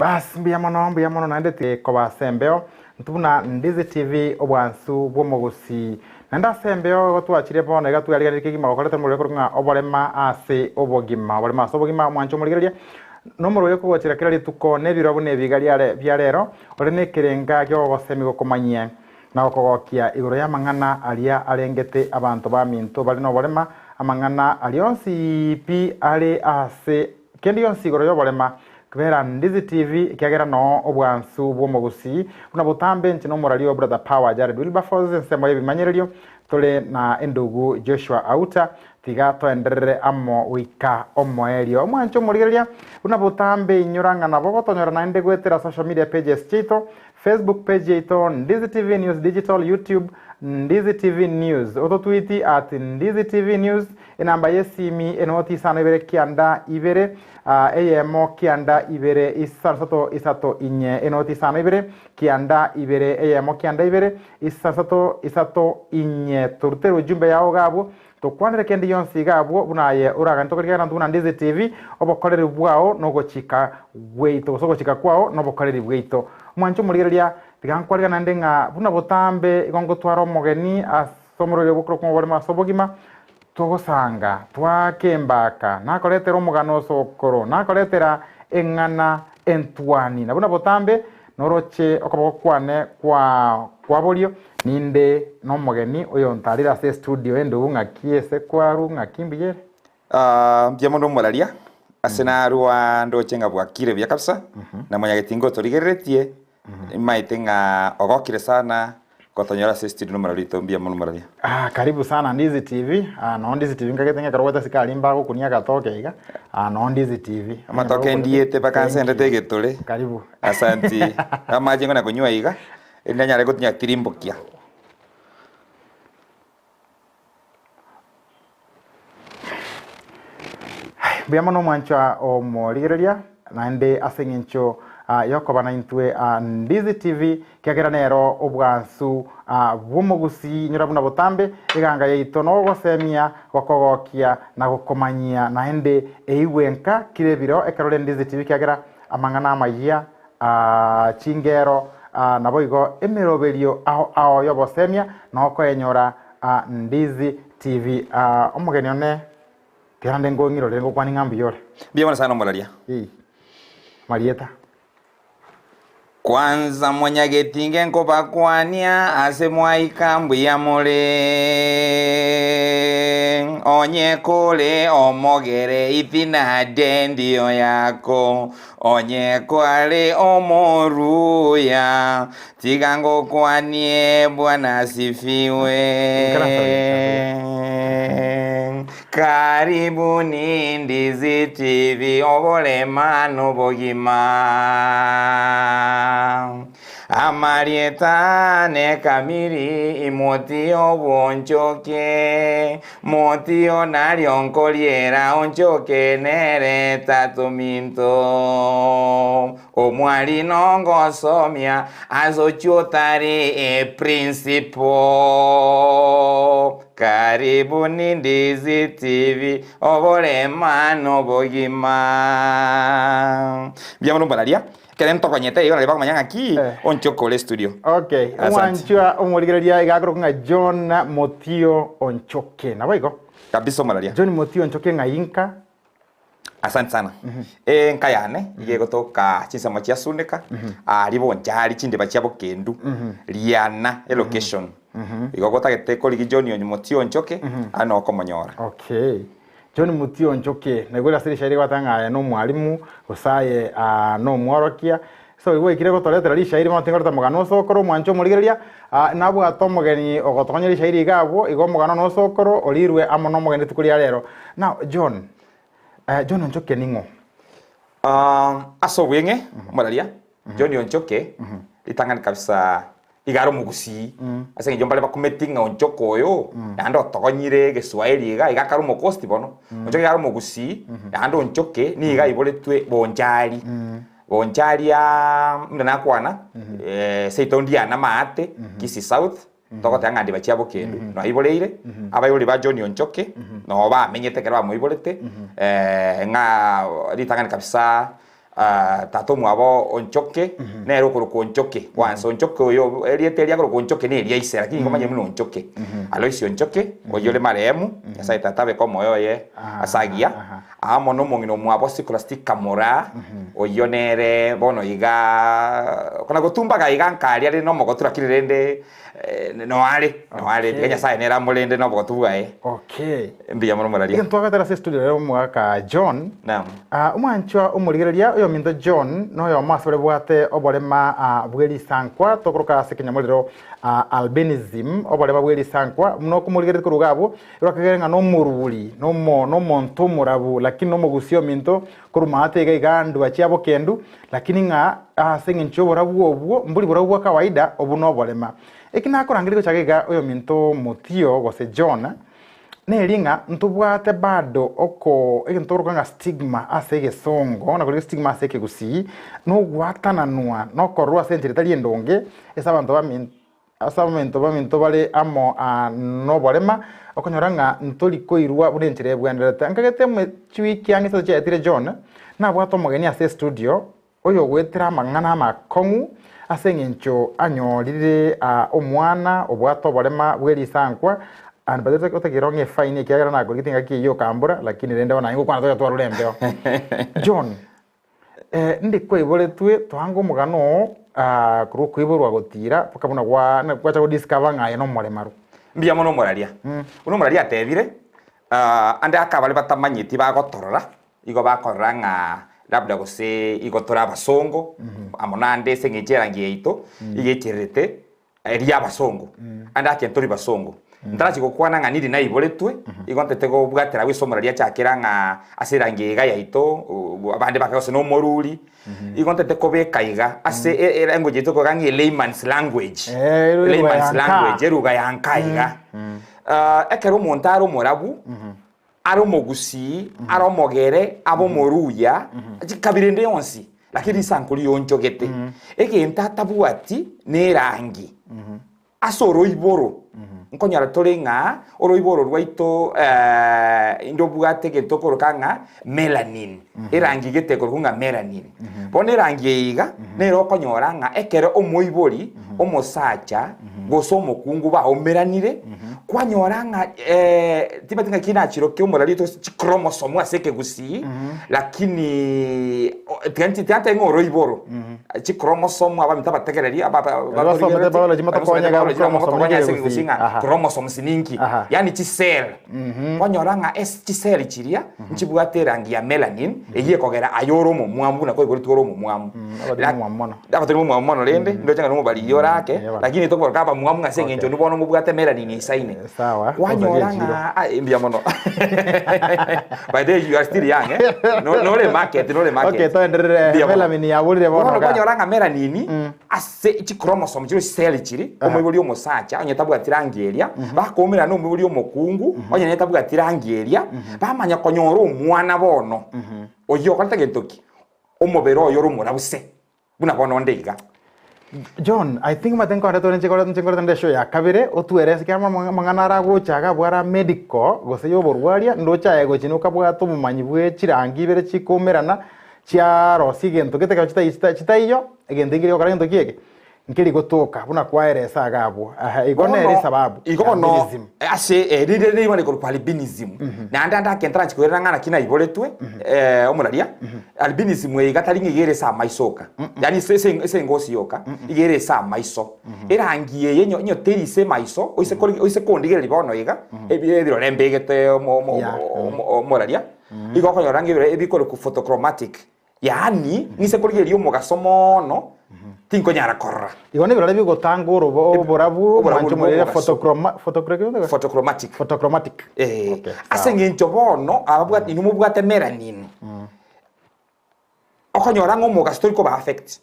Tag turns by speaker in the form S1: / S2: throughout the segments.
S1: Bas mbuya mono mbuya mono naende tikoba ase embeo ntwe buna Ndizi TV obwansu bw'omogusii naende ase embeo igo twachire bono iga twariganirie kegima gokoreta omorweri okorokwa ng'a oborema ase obogima oborema ase obogima omwancho omorigereria nomorweri okogochera kera rituko nebirwa buna ebi iga riare bia rero ore nekerenga gi'ogogosemia gokomanyia na gokogokia igoro y'amang'ana aria arengete abanto baminto bare noborema amang'ana aria onsi pi are ase Kende gionsi igoro y'oborema, kbera Ndizi TV ekiagera noo obwansu bw'omogusii buna botambe inche nomorari o Brother Power Jared Wilberforce ensemo y'ebimanyererio tore na endugu Joshua Auta tiga toenderere amo goika omoerio. Omwanche omorigereria buna botambe inyora ng'a nabo gotonyora naende goetera social media pages chiaito Facebook page yaito Ndizi TV News Digital YouTube Ndizi TV News ototwiti at Ndizi TV News Enamba y'esimi enoti isano ibere kianda ibere, eyemo kianda ibere isano isato isato inye, enoti isano ibere kianda ibere, eyemo kianda ibere isano isato isato inye. Torutere ujumbe yao iga abwo, tokwanere kende gionsi iga abwo buna aye oraganie tokorigia abanto buna Ndizi TV, obokoreri bwao nogochika gwaito gose ogochika kwao nobokoreri bwaito. Mwanche omorigereria, tiga nkwariganie naende ng'a buna botambe igo ngotwara omogeni ase omorweri obokorokwa ng'a oboremo ase obogima, Togosanga, twaake embaka, nakoretera omogano osokoro, nakoretera eng'ana entwani. Na buna botambe noroche okoboko kwane kwa kwa borio, ninde nomogeni oyontarire ase estudio endugu ng'aki ese kwaru ng'aki mbuya ere?
S2: Ah, mbuya mono omoraria, ase narwa ndoche ng'a bwakire buya kabisa, na monyageti ngotorigereretie, Nimaete ng'a ogokire sana gotonyora ase studio nomorero oito mbuya mono moraria.
S1: Ah, karibu sana Ndizi TV. Ah, noo Ndizi TV nkagete ng'a ekero gwete sikari mbagokunia agatoke iga. Ah, noo Ndizi TV.
S2: Amatoke ndiete mpaka
S1: Thank
S2: nsendete
S1: you.
S2: egetore.
S1: Karibu.
S2: Asanti. Amache ngona konywa iga, erinde nyare gotinya tirimbokia.
S1: Mbuya mono omwanchwa omorigereria, naende ase eng'encho yokoba naintwe Ndizi TV, ekiagera nero obwansu bw'omogusii inyora buna botambe, eganga yaito nogosemia, gokogokia na gokomanyia naende eigwe enka kire ebiro ekero ore Ndizi TV ekiagera amang'ana amayia chingero, naboigo emeroberio ao ao y'obosemia na okoenyora Ndizi TV. Omogeni one tiga naende nkong'irorere ngokwanie ng'a mbuya ore.
S2: Mbuya mono sana omoraria.
S1: Ee, amarieta.
S2: Kwanza monyagetinge nkobakwania ase mwaika mbuya more. Onye kore omogere itinade ndio yako. Onye kware omoruya, tiga ngokwanie, Bwana asifiwe. Karibuni Ndizi TV, oborema nobogima. Amarieta ane kamiri, imoti obonchoke. Motio nario nkoriera onchoke nere tatominto. Omwari nongosomia ase ochio otari e principal. Karibu ni Ndizi TV oborema nobogima. Mbuya mono mbararia. Ekero ntokonyete igo nario bakomanya ng'aki
S1: Eh.
S2: onchoke ore studio.
S1: Okay,
S2: Asante.
S1: omwanchwa omorigereria iga akorokwa ng'a John Motio Onchoke. Nabo igo?
S2: Kabisa omoraria.
S1: John Motio Onchoke ng'a inka.
S2: Asante sana. Eh, nka yane iga egotoka chinsemo chia Sunika, aria Bonchari chindiba chia Bokendu, Riana elocation. Igo gotagete korigia John Onyo Motio Onchoke, aye no okomonyora.
S1: Okay. John Mutio Nchoke, naigure ase rishairi gwateba ng'a aye nomwalimu, gose aye nomworokia. So igo gwaikire gotoretera rishairi bono tingoreta omogano osokoro omwanche omorigereria, nabwate omogeni ogotokonya rishairi iga abwo, igo omogano nosokoro orirwe amo nomogeni rituko ria rero. Now John, John Nchoke ning'o?
S2: Ase obweng'e omoraria, John Onchoke, ritang'ani kabisa iga are omogusii, ase eng'encho mbare bakumeti ng'a Onchoke oyo naende otogonyire egeswaeri iga, iga akare omokosti bono. Onchoke iga are omogusii, naende Onchoke nigo aiboretwe Bonchari. Bonchari aa buna nakwana, seito ndiana maate, Kisii South, Togoteba ng'a ndiba chia bokendu noiboreire, abaibori ba John Onchoke noo bamenyete ekero bamoiborete, ng'a ritang'ani kabisa. Tata omwabo Onchoke, nere okorokwa Onchoke kwansa. Onchoke oyo, erieta eria akorokwa Onchoke neria ise, lakini nigo omanyire buna Onchoke. Aloisi Onchoke, oyio ore marehemu, Nyasaye Tata abeke omoyo oye ase agiya, amo na omong'ina omwabo Sikolastika Moraa, oyio nere bono iga, kona gotumbaga iga nkaria are nomogotu lakini rende noare, noare, tiga Nyasaye nere amorende nobogotu bwaye.
S1: Okay.
S2: Mbuya mono moraria.
S1: Egento twagoetera ase estudio rero omogaka John.
S2: Naam.
S1: Ah, omwanchwa omorigereria oyominto John noyomo ase baria bwate oborema ah, bwe risankwa tokoroka ase ekenyamorero ah, albinism oborema bwe risankwa buna okomorigereria korwa iga abwo erwakegere ng'a nomorwori nomo nomonto omorabu lakini nomogusia ominto korwa maate iga iga ndua chia bokendu lakini ng'a ase eng'encho y'oborabu obwo mbori borabu bwa kawaida obwo noborema. Eki nakorangeria gochaka iga oyominto Motio gose John Neri ng'a ntobwate bado oko egento tokoroka ng'a stigma ase egesongo, na korika stigma ase ekegusii, na ogwatananwa na okororwa ase enchera etari endonge ase abanto bamin ase abamento baminto bare amo aa noborema, okonyora ng'a ntori koirwa buna enchera ebwenerete. Nkagete ime chiwiki ang'e isato chiaetire John, nabwate omogeni ase estudio, Oyogoetera amang'ana amakong'u ase engencho anyorire omwana obwate oborema bwe risankwa, and by the way otakeire ong'e efaini ekiagera nakorigete engaki eyio okambora, lakini rende bono aye ngokwana toria twarure embeo. John, eh, ndi kwaiboretwe toanga omogano oo ah, korwa okoiborwa gotira mpaka buna gwa gwacha godiscover ng'a aye nomoremaru.
S2: Mbuya mono omoraria. Buna omoraria atebire, ande aka baria batamanyeti bagotorora, Igo bakorora ng'a labda gose igo tore abasongo, amo naende ase eng'encho y'erangi yaito, igo echererete eria y'abasongo, ande ake ntori basongo. Ntarachia gokwana ng'a niri naiboretwe, igo ntete kobwatera agwo ase omorari achakera ng'a ase erangi eye iga yaito, abande bakaga gose nomoruri, igo ntete kobeka iga ase e- elanguage yaito ekoga ng'a elayman's language,
S1: Eh, eruga
S2: layman's
S1: ya nka.
S2: language, eruga ya nka iga. Ekero omonto are omorabu, Are omogusii, are omogere, abe omoruya, chikabira ende yonsi, lakini risanku rionchogete. Egento atabwati nerangi. Ase oroiboro, nkonyora tore ng'a oroiboro rwaito ndobwate egento okoroka ng'a melanin, erangi gete ekorokwa ng'a melanin. Bono erangi eye iga, nere okonyora ng'a ekero omoibori, omosacha, gose omokungu baomeranire, kwanyora ng'a timanyeti ng'aki nachirokia omorari oito gose chichromosome ase ekegusii, lakini tiga nti tiga ntabe ng'a oroiboro, chichromosome abaminto abategereri aba aba
S1: Baria basomete
S2: batorigereti,
S1: biology
S2: baria
S1: motokonye
S2: basomete
S1: iga
S2: biology nabo
S1: chromosome
S2: motokonye
S1: ninki
S2: ase
S1: ekegusii.
S2: ekegusii ng'a
S1: Aha.
S2: chromosomes ninki, yaani chicell, kwanyora ng'a ase chicell chiria, nchibwate erangi ya melanin, eyio ekogera aye ore omomwamu buna kwaiboretwe ore omomwamu.
S1: Abatari
S2: Lak-
S1: omomwamu mono.
S2: Abatari omomwamu mono rende, ndoche ng'a nomobariyi ore ake,
S1: Eh, bana.
S2: lakini tokoboroka abamwamu ng'a ase eng'encho
S1: Okay.
S2: onde bono mobwate melanin eisaine.
S1: Eh, sawa,
S2: Kwanyora
S1: tosarie echiro.
S2: ng'a ah, mbuya mono. By the way, you are still young, eh? No, nore market, nore market.
S1: Okay, toenderere.
S2: Mbuya mono.
S1: Melanin yaborire bono
S2: Bono
S1: iga.
S2: kwanyora ng'a melanin, ase chichromosome chire chiseli chiri, omoibori omosacha onye tabwati rangi eria, bakoumerana na omoibori omokungu onye nere tabwati rangi eria, bamanya konyora omwana bono, oyio okorete gento ki? Omobere oye ore omorabu se, buna bono onde iga.
S1: John, I think omanyete nkorete ore inche inche nkorete nde eshow ya kabere, otwerese ekiagera amang'ana amang'ana aragocha iga abwo ara medical, gose ya oborwaria, ndoche aye gochia nokabwate obomanyi bwe chirangi ibere chikoumerana, chiarosia egento gete ekero chitai chita chitaiyo, egento nkeri gokora gento ki eke, nkeri gotoka buna kwaeresa iga abwo, ehe igo nere
S2: Bono,
S1: esababu
S2: igo
S1: ya
S2: bono
S1: albinism.
S2: ase eh, rire riba rikorokwa albinism naende ande ake ntaranchi koirana ng'a naki naiboretwe eh, omoraria albinism eye iga tari ng'a iga ere ase amaiso oka yaani ase ase ase engosi yoka iga ere ase amaiso erangi eye nyo nyo teri ase amaiso oise kori oise kondigereria bono iga ebi ebirore mbegete omo omo
S1: Yeah.
S2: omo omoraria Igo okonyora ng'a ebire ebikorokwa photochromatic, yaani ng'ise korigereria omogaso moono, tinkonyara korora.
S1: Igo nebirore bigotanga orobo oborabu
S2: Oborabu
S1: omwancho
S2: bwa
S1: morere
S2: omogaso.
S1: photochroma photochroma
S2: Photochromatic.
S1: photochromatic.
S2: Eh,
S1: Okay,
S2: ase
S1: sawa.
S2: eng'encho bono ababwate inwe mobwate melanin, okonyora ng'a omogaso tori koba affect,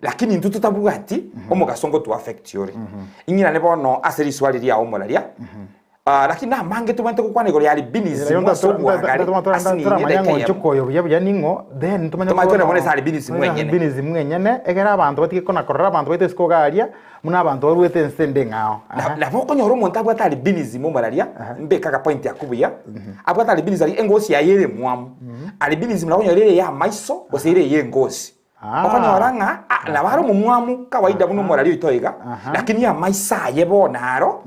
S2: lakini intwe totabwati, omogaso ngoto affect ore. Ing'irane bono ase riswali riao omoraria. Ah, lakini namange tobwenerete gokwana igoro ya albinism ase obwagare ase ninye
S1: Toramanya
S2: edakika
S1: ng'a
S2: eyemo.
S1: onchoka oyo buya buya ning'o, then tomanye
S2: Tomanye
S1: bono
S2: bono ase albinism
S1: tomanye
S2: enyene.
S1: albinism enyene, egere abanto batige kona korora abanto baito isiko iga aria, buna abanto barwete ense ende eng'ao.
S2: Na-
S1: Aha.
S2: Nabo okonyora omonto abwate albinism omararia, mbeke agapoint akwo buya, abwate albinism aria engosi yaye ere emwamu. Albinism nabo okonyora ere eya amaiso gose ere eye engosi.
S1: Ah.
S2: Okonyora ng'a ah, nabo are omomwamu kawaida buna omorari oito iga,
S1: Aha.
S2: lakini amaiso aye bono aro,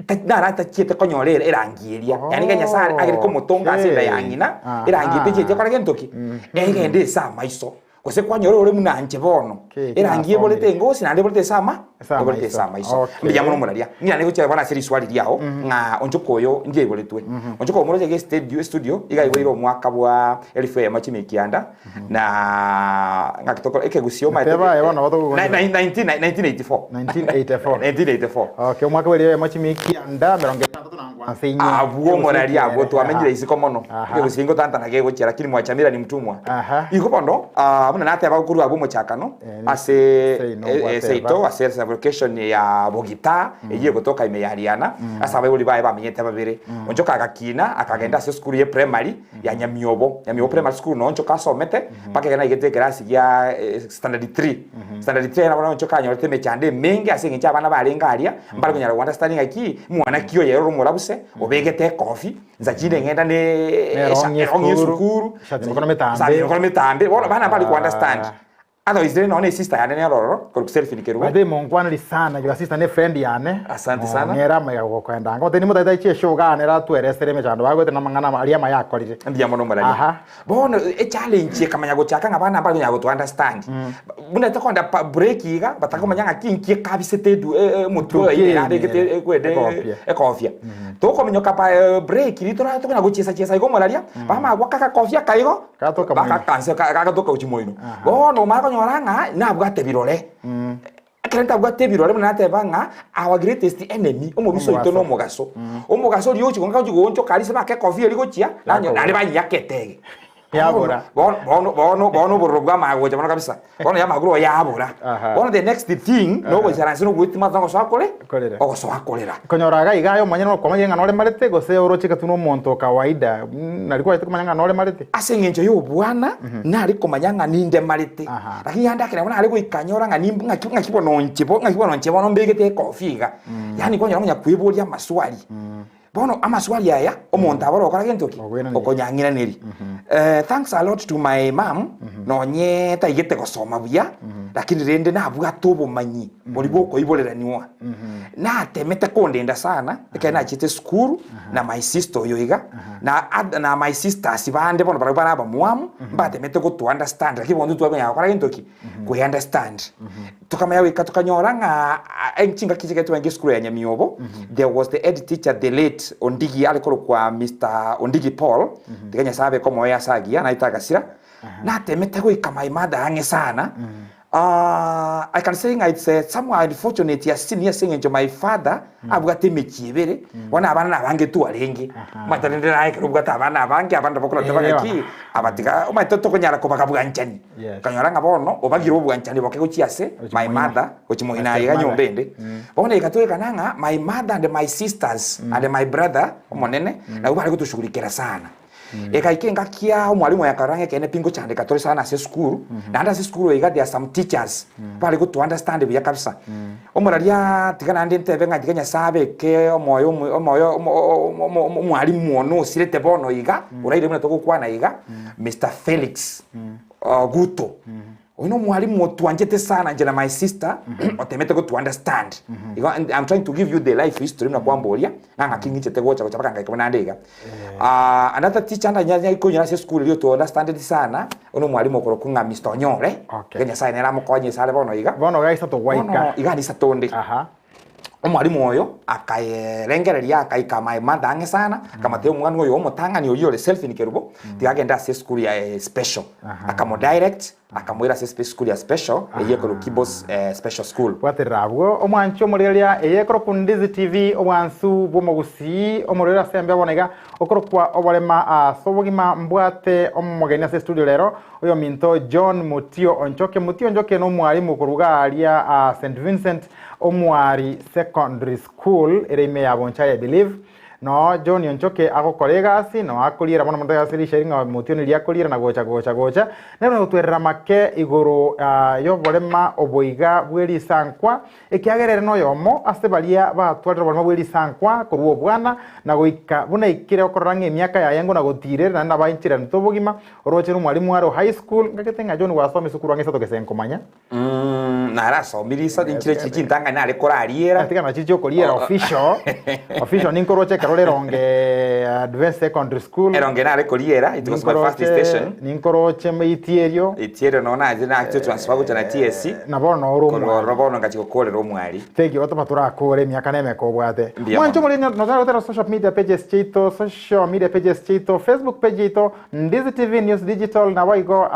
S2: ta- naro atachiete konyora ere- erangi eria. Yaani iga Nyasaye agere komotonga ase enda ya
S1: Okay.
S2: ng'ina, erangi
S1: Aha.
S2: techieti ekore gento ki? Egende ase amaiso. Gose kwanyora ore buna inche bono,
S1: Okay,
S2: erangi eborete
S1: nasomire.
S2: engosi naende eborete ase ama?
S1: Ase
S2: Eborete ase
S1: amaiso.
S2: amaiso.
S1: Okay.
S2: Mbuya mono omoraria. Ng'ina nigo bono ase riswali riao, ng'a onchoka oyo ndi aiboretwe. Onchoka oyo moroche iga estedio estudio, iga aiboire omwaka bwa elifu eyemo chimia kianda, na ng'aki tokora ekegusii omanyete
S1: Teba aye bono batogokonera.
S2: 1984.
S1: 1984.
S2: 1984.
S1: Okay, omwaka bw'erio eyemo chimia kianda emerongo etandatu na ngwansa inye.
S2: Abwo omorari abwo twamenyire
S1: Aha.
S2: isiko mono.
S1: Aha.
S2: Ekegusii ngotantana gegochia lakini mwachamira ni mtumwa.
S1: Aha.
S2: Igo bono ah, buna nateba korwa abwo omochakano
S1: Eh,
S2: ase
S1: seino
S2: eh, eh,
S1: gwateba.
S2: seito ase sub-location ya Bogita eyio egotoka ime ya Riana ase abaibori baye bamenyete babere. Onchoka agakina akagenda ase esukuru ye primary ya Nyamiobo, Nyamiobo Primary School noo nchoka asomete, mpaka ekero naigete ekerasi gia standard three. Standard three nabo nchoka anyorete emechando emenge ase eng'encho abana barenge aria, mbare konyara go understand ng'aki, mwana ki oyo ere ore omorabuse, obegete ekofi, nsa chinde ng'enda ne
S1: Nerong'i
S2: erong'i
S1: esukuru,
S2: esukuru,
S1: eshati mikono metambe.
S2: eshati mikono metambe, bono abana mbare ko understand.
S1: Ah.
S2: Otherwise rende nonya ne sister yane nere ororo, korwa Selphine Kerubo.
S1: By the way monkwaneri sana your sister ne friend yane.
S2: Asante sana.
S1: Nere amaiga gokoenda anga. Oteni motagete aiche eshow iga nere atueresere emechando bagoete na amang'ana aria amaya akorire.
S2: Mbuya mono omorania.
S1: Aha.
S2: Bono echallenge ekamanya gochaka ng'a abana mbare konyara goto understand. Buna tokoenda pa break iga, batakomanya ng'aki inki ekabisete edu omotwe oyo
S1: Tuki
S2: ere abegete
S1: ere.
S2: ekwende
S1: Ekofia.
S2: ekofia. Tokominyoka pa break riria tora tokonya gochiesa chiesa iga omoraria, bamanya goaka agakofia aka igo,
S1: Gatoka moino.
S2: Bagakansa gagatoka gochia moino. Bono omanye konyora ng'a nabwate birore. Ekero ntabwate ebirore buna nateba ng'a our greatest enemy omobisa oito
S1: Omogaso.
S2: na omogaso. Omogaso oria ogochia gonka ogochia goonchoka aria ase bake ekofia eria gochia, nanyo
S1: Yakobora.
S2: naende banyiaka etege.
S1: Yabora.
S2: Bono bono bono bono obororo bwa amaye gocha bono kabisa. Bono yamanya korwa yabora.
S1: Aha.
S2: Bono the next thing nogoisaransa nogoetima ase ogosoa kore
S1: Korera.
S2: ogosoa korera.
S1: Konyora iga iga aye omonyene okomanya ng'a noremarete gose oroche gatu na omonto o kawaida nari kwachete komanya ng'a noremarete?
S2: Ase eng'encho y'obwana nare komanya ng'a nindemarete,
S1: Aha.
S2: lakini yande ekero nare goika nyora ng'a nimb ng'aki ng'aki bono inche bo ng'aki bono inche bono mbegete ekofi iga. Yaani kwanyora konya kweboria amaswali. Bono amaswali aya, omonto abore gokora gento ki?
S1: Okoiraneria.
S2: Okonyang'iraneria. Thanks a lot to my mum, nonye taigete gosoma buya, lakini rende nabwate obomanyi boria bokoiboreraniwa. Natemete kondenda sana, ekero nachiete esukuru, na my sister oyo iga, na oth- na my sisters bande bono barabwo bare abamwamu, mbatemete goto understand, lakini bono intwe twakonyara gokora gento ki? Kwe understand. Tokamanya goika tokanyora ng'a chingaki chiria twarenge esukuru ya Nyamiobo, there was the head teacher the late Ondigi are korokwa Mister Ondigi Paul, tiga Nyasaye abeke omoyo ase agiya naete agasira, natemete goika my mother ang'e sana, I can say ng'a it's somewhere unfortunate ase ase eng'encho my father abwate emechie ebere, bono abana nabange twarenge, omanyete rende naye ekero obwate abana abange, abande bakoroteba
S1: Eh,
S2: ng'aki, aba tiga omanyete tokonyara kobaga bwanchani.
S1: Yes.
S2: Okanyora ng'a bono obagire obwanchani boke gochia ase
S1: Gochia
S2: my
S1: moino.
S2: mother, gochia moino
S1: My
S2: aye iga
S1: stepmother.
S2: nyomba ende. Bono egatwekana ng'a my mother and my sisters and my brother omonene, nabwo bare gotoshughulikera sana. Egaika engaki ya omwalimu oyo akarora ng'a ekeene pi ngochandeka tore sana ase esukuru, naende ase esukuru iga there are some teachers bare goto understand buya kabisa. Omoraria tiga naende ntebe ng'a tiga Nyasaye abeke omoyo omo omoyo omo omo omo omwalimu one osirete bono iga, oraire buna togokwana iga, Mister Felix. Guto. Oyo nomwalimu otwanchete sana inche na my sister otemete gotu understand. Igo I'm trying to give you the life history buna kwamboria ng'a ng'aki ng'ichete gocha gocha mpaka ngaika buna ande iga. Another teacher ndanyare konyora ase esukuru eria otu understandeti sana, oyo nomwalimu okorokwa ng'a Mister Onyore,
S1: Okay.
S2: iga Nyasaye nere amokonye ase are bono iga.
S1: Bono iga isato
S2: Bono
S1: gwaika.
S2: iga nisato onde.
S1: Aha.
S2: Omwalimu oyo akarengereria akaika my mother ang'e sana, akamotebia omwana oyo omotang'ani oyio ore Selphine Kerubo, tiga agende ase esukuru ya special. Akamodirect, akamoira ase esukuru ya special, eyio ekorokwa Kibos Special School.
S1: Bwaterera abwo, omwanchi omorigereria eye ekorokwa Ndizi TV, obwansu bw'omogusii, omorwere ase embeo bono iga, okorokwa oborema ase obogima mbwate omogeni ase estudio rero, oyominto John Mutio Onchoke. Mutio Onchoke nomwalimu korwa iga aria St Vincent Omwari Secondary School ere ime ya Bonchari I believe. Noo John Onchoke agokora egasi, noo akoriera mono mono ase risairi ng'a motio niria akoriera na gocha gocha gocha. Nere nogotwerera make igoro y'oborema oboiga bwe risankwa, ekiagera ere noyomo ase baria batwarire oborema bwe risankwa korwa obwana na goika buna aikire okorora ng'a emiaka yaye ngona gotiirere naende nabo aincheranete obogima. Oroche nomwalimu are o high school, ngagete ng'a John gwasoma esukuru ang'e isato gese nkomanya.
S2: Narasomire isato inchire chiri chintang'ani nare korariera.
S1: Tiga nachi chiokoriera official official ninkoroche ekero rironge Advanced Secondary School.
S2: Eronge nare koriera, it was my first station.
S1: Ninkoroche Itierio.
S2: Itierio noo nache nache transfer gocha na TSC.
S1: Na bono ore
S2: Korwa
S1: omwari.
S2: ororo bono ngachia gokorera omwari.
S1: Thank you, otoma torakore emiaka na emeka obwate.
S2: Mbuya
S1: Mwanche
S2: mono.
S1: omoriri notara gotera social media pages chiaito, social media pages chiaito, Facebook page yaito, Ndizi TV News Digital, naboigo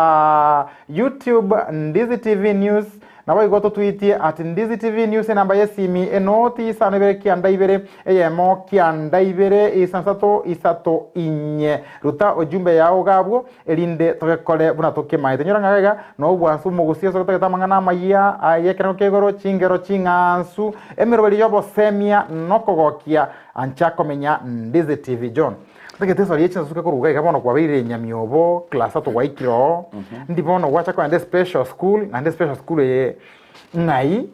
S1: YouTube Ndizi TV News, naboigo totwitie at Ndizi TV News enamba y'esimi enoti isano ibere kianda ibere eyemo kianda ibere isasato isato inye. Ruta ojumbe yao iga abwo erinde togekore buna tokemaete. Nyora ng'a iga nobwansu omogusi ase gotagete amang'ana amayia ay'ekerengo kia igoro, chingero ching'ansu, emeroberi y'obosemia nokogokia ancha komenya Ndizi TV. John. Ntagete esori ye chinsuke korwa iga iga bono kwabeire nyamiobo class tatu gwaikire oo, ndi bono gwacha kogenda especial school, naende especial school eye ng'ai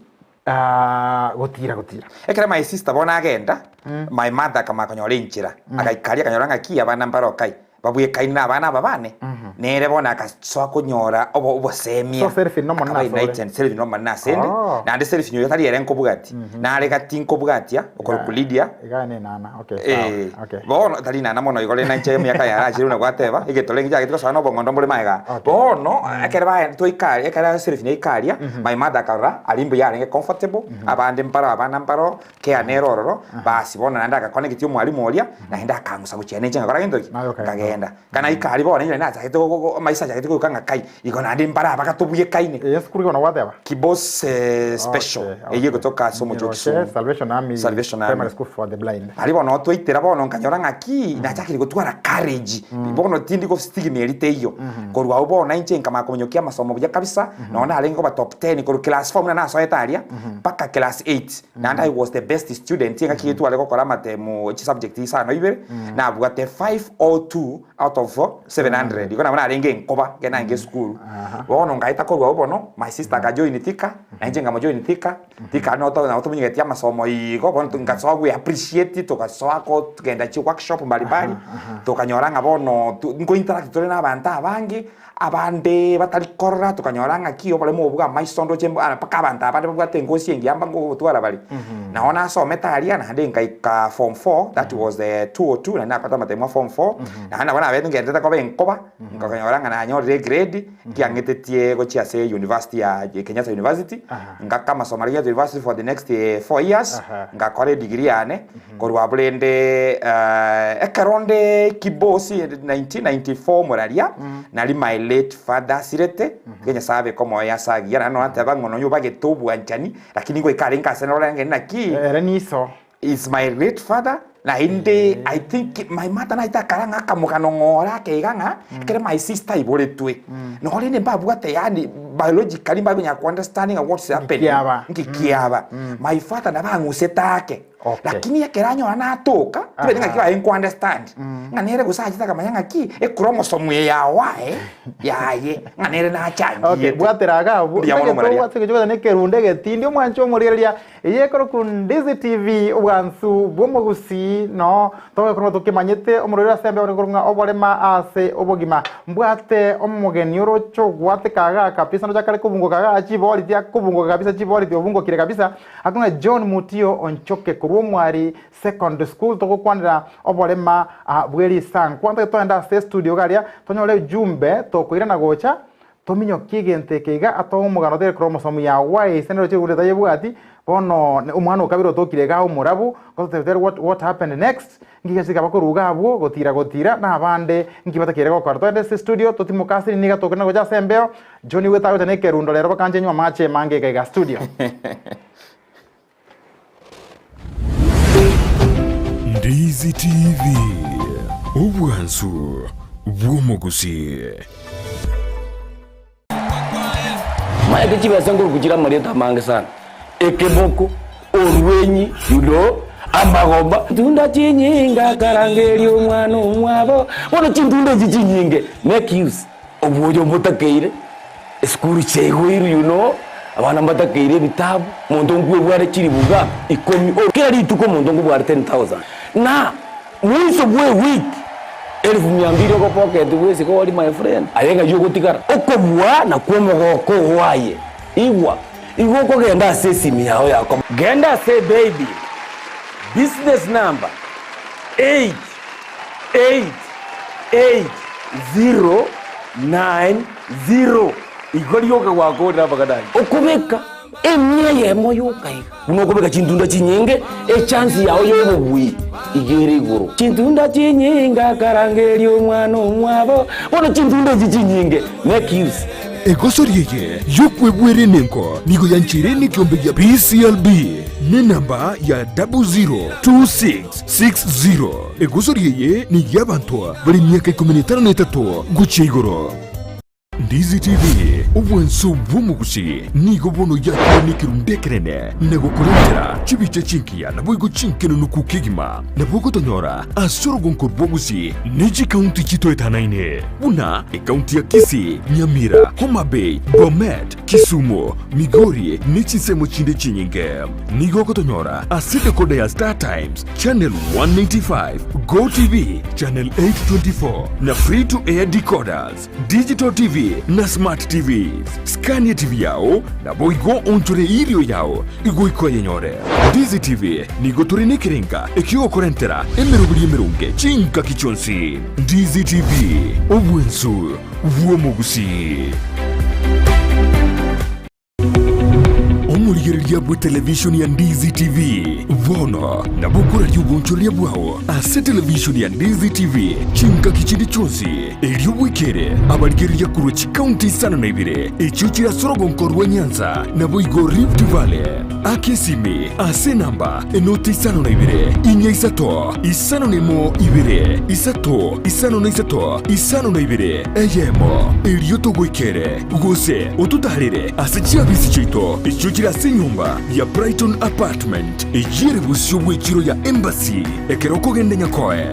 S1: gotira gotira.
S2: Ekero my sister bono agenda, my mother akamanya konyora enchera, agaika aria akanyora ng'aki abana mbare okay, babwekaine na abana aba bane, nere bono agasoa konyora obo obosemia,
S1: So Selfie nomonene
S2: akaba
S1: ase ore?
S2: enlightened, Selfie nomonene asende,
S1: Oh.
S2: naende Selfie oyo tari ere nkobwatia, nare gati nkobwatia, okorokwa Lydia.
S1: Iga ne nana, okay, sawa,
S2: Eh,
S1: okay.
S2: bono tari nana mono igo rende inche emiaka yaye arachire buna gwateba, egetore ngichagete gosoa na obong'ondo mbore magega.
S1: Okay.
S2: Bono, ekero baye twaika aria, ekero Selfie yaika aria, my mother akarora aria mbuya arenge comfortable, abande mbaro abana mbaro, care nere ororo, basi bono naende agakonectia omwalimu oria, naende akang'usa gochia ninche ngakora gento ki?
S1: Naye okaenda.
S2: Nkagenda. Ka naika aria bono inche nachagete go- go- amaiso achagete goika ng'a kai, igo naende mbare aba gatobwekaine.
S1: Eye esukuru bono gwateba?
S2: Kibos special,
S1: Okay,
S2: eyio
S1: okay.
S2: egotoka ase omochie o
S1: Nyeroche
S2: Kisumu.
S1: Salvation Army
S2: Salvation
S1: Primary
S2: Army.
S1: School for the Blind.
S2: Aria bono twaitera bono nkanyora ng'aki, nachakire gotwara courage, bono tindi go stigma eria teiyo. Korwa abwo bono inche nkamanya kominyokia amasomo buya kabisa, nonye narenge koba top ten korwa class four buna nasoete aria, mpaka class eight. Naende I was the best student engaki eyio tware gokora amatemo chisubject isano ibere, nabwate 502 out of 700 igo nabo narenge enkoba ekero narenge esukuru. Bono ngaeta korwa abwo bono, my sister akajoin Thika, na inche nkamojoin Thika, Thika aria nabo nabo tomonyegetie amasomo igo, bono ngasoa gwe appreciate togasoa kogenda chiworkshop mbalimbali, tokanyora ng'a bono nko interact tore na abanto abange, Abande batari korora tokanyora ng'aki oboremo obwo bw'amaiso ndoche mpaka abanto abande babwate engosi engiya mba ngogotwara bare. Nao nasomete aria naende nkaika form four that was 202 naende nakorete amatemo a form four, naende nabo nabete ngenderete koba enkoba, nkanyora ng'a nanyorire egrade, nkiang'etetie gochia ase university ya Kenyatta University, ngaka amasomo aria Kenyatta University for the next 4 years, ngakora edegree yane. Korwa abwo rende ekero nde Kibosi 1994 moraria, nari my late father asirete, tiga Nyasaye abeke omoyo ase agiya, naende nonya nateba ng'a nonya obagete obwanchani, lakini ngoika arenge ase nore ng'e naki,
S1: Ere niso.
S2: is my late father, naende I think my mother naete akara ng'a akamogano ng'ora ake iga ng'a, ekere my sister aiboretwe, nonye rende mbabwate yaani biologically mbakonyara ko understand ng'a what's happening,
S1: Nkikiaba.
S2: nki kiaba. My father nabo ang'usete ake.
S1: Okay.
S2: Lakini ekero anyora natoka, tibeti ng'aki
S1: Aha.
S2: baye nko understand. Ng'a nere gose achete akamanya ng'aki, echromosome eye yawae, yaye, ng'a nere
S1: Okay,
S2: nachangiete.
S1: bwatera iga abwo.
S2: Mbuya mono
S1: Ntagete
S2: moraria.
S1: obwate egechugo na ekerundu egetindi omwanche omorigereria eye ekoroku Ndizi TV obwansu bw'omogusii no togekorwa tokemanyete omorwaire ase embeo ore korwa ng'a oborema ase obogima. Mbwate omogeni oroche ogwateka igaa kabisa ndoche akare kobungoka igaa chiboriti akobungoka kabisa chiboriti obungokire kabisa. Akong'a John Mutio Onchoke korwa Omwari Secondary School togokwanera oborema bwe risankwa. Ntagete togende ase estudio iga aria tonyore ujumbe tokoirana gocha tominyokie egento eke iga atoe omogano otere korwa omosomi yawa ase nero chigure tayebwati bono omwana okabere otokire iga omorabu gototebia what, what happened next nki gachika bakorwa iga abwo gotira gotira na abande nki batakeire gokora. Togende ase estudio totimoke ase rinia iga tokoirana gocha ase embeo John nigo etagocha nekerundo rero bakancha enywe amache mange iga iga studio.
S3: Ndizi TV, obwansu bw'omogusii.
S4: Maete chibesa nkoruku chire amarieta amange sana, ekeboko, orwenyi, you know. Amagomba. Chintunda chinyinge akarangeria omwana omwabo, bono chintunda echi chinyinge make use obwoyo mbotakeire, esukuru chiaigoirwe you know, abana mbatakeire ebitabu, omonto nkwebware chilifu iga ikomi or kera rituko omonto nkobware 10,000 na mwiso bwa ewiki elfu mia mbili ogopocket bwesike ori my friend, aye ng'ai ogotigara? Okobua nakwo omogoko oo aye, igwa. Igo okogenda ase esimi yao ya komo. Genda ase eBible, business number 8888090 igo rioka gwakorire amang'ana ayio. Okobeka emia eyemo yoka iga buna okobeka chintunda chinyinge, echance yao y'obobui iga ere igoro. Chintunda chinyinge akarangeria omwana omwabo, bono chintunda echi chinyinge make use.
S3: Egosori eye y'okwebwera enengo nigo yancheire nekeombe gia PCLB nenamba ya 002660. Egosori eye ney'abanto bare emiaka ikomi na etano na etato gochia igoro. Ndizi TV, obwanso bw'omogusi, nigo bono yakire nekerundu ekenene na gokorentera chibicha chingiya naboigo chinkenunuku kegima. Nabo ogotonyora ase orogonko rw'ogusi ne chikaunti chitoetanaine buna ekaunti ya Kisii, Nyamira, Homa Bay, Bomet, Kisumu, Migori ne chinsemo chinde chinyinge. Nigo ogotonyora ase decoder ya Star Times, Channel 195, Go TV, Channel 824 na Free to Air decoders, Digital TV na Smart TVs. Scan TV yao naboigo onchore irio yao igoika oyenyore. Ndizi TV nigo tore nekerenga ekiogokorentera emeroberi emeronge chingaki chionsi. Ndizi TV, obwensu bw'omogusii. Omorigereria bw'etelevishoni ya Ndizi TV bono nabo okoraria obonchoreria bwao ase televishoni ya Ndizi TV chingaki chinde chionsi, erio bwekere abarigereria korwa chikaunti isano na ibere echio chire ase orogonko rwa Nyanza naboigo Rift Valley. Aka esimi ase enamba enoti isano na ibere, inya isato, isano na emo ibere, isato, isano na isato, isano na ibere, eyemo, erio togoikere, gose ototaarere ase chiabisi chiaito echio chire ase enyomba ya Brighton Apartment, eyio ere bosio bw'echiro ya Embassy, ekero okogenda Nyakoe.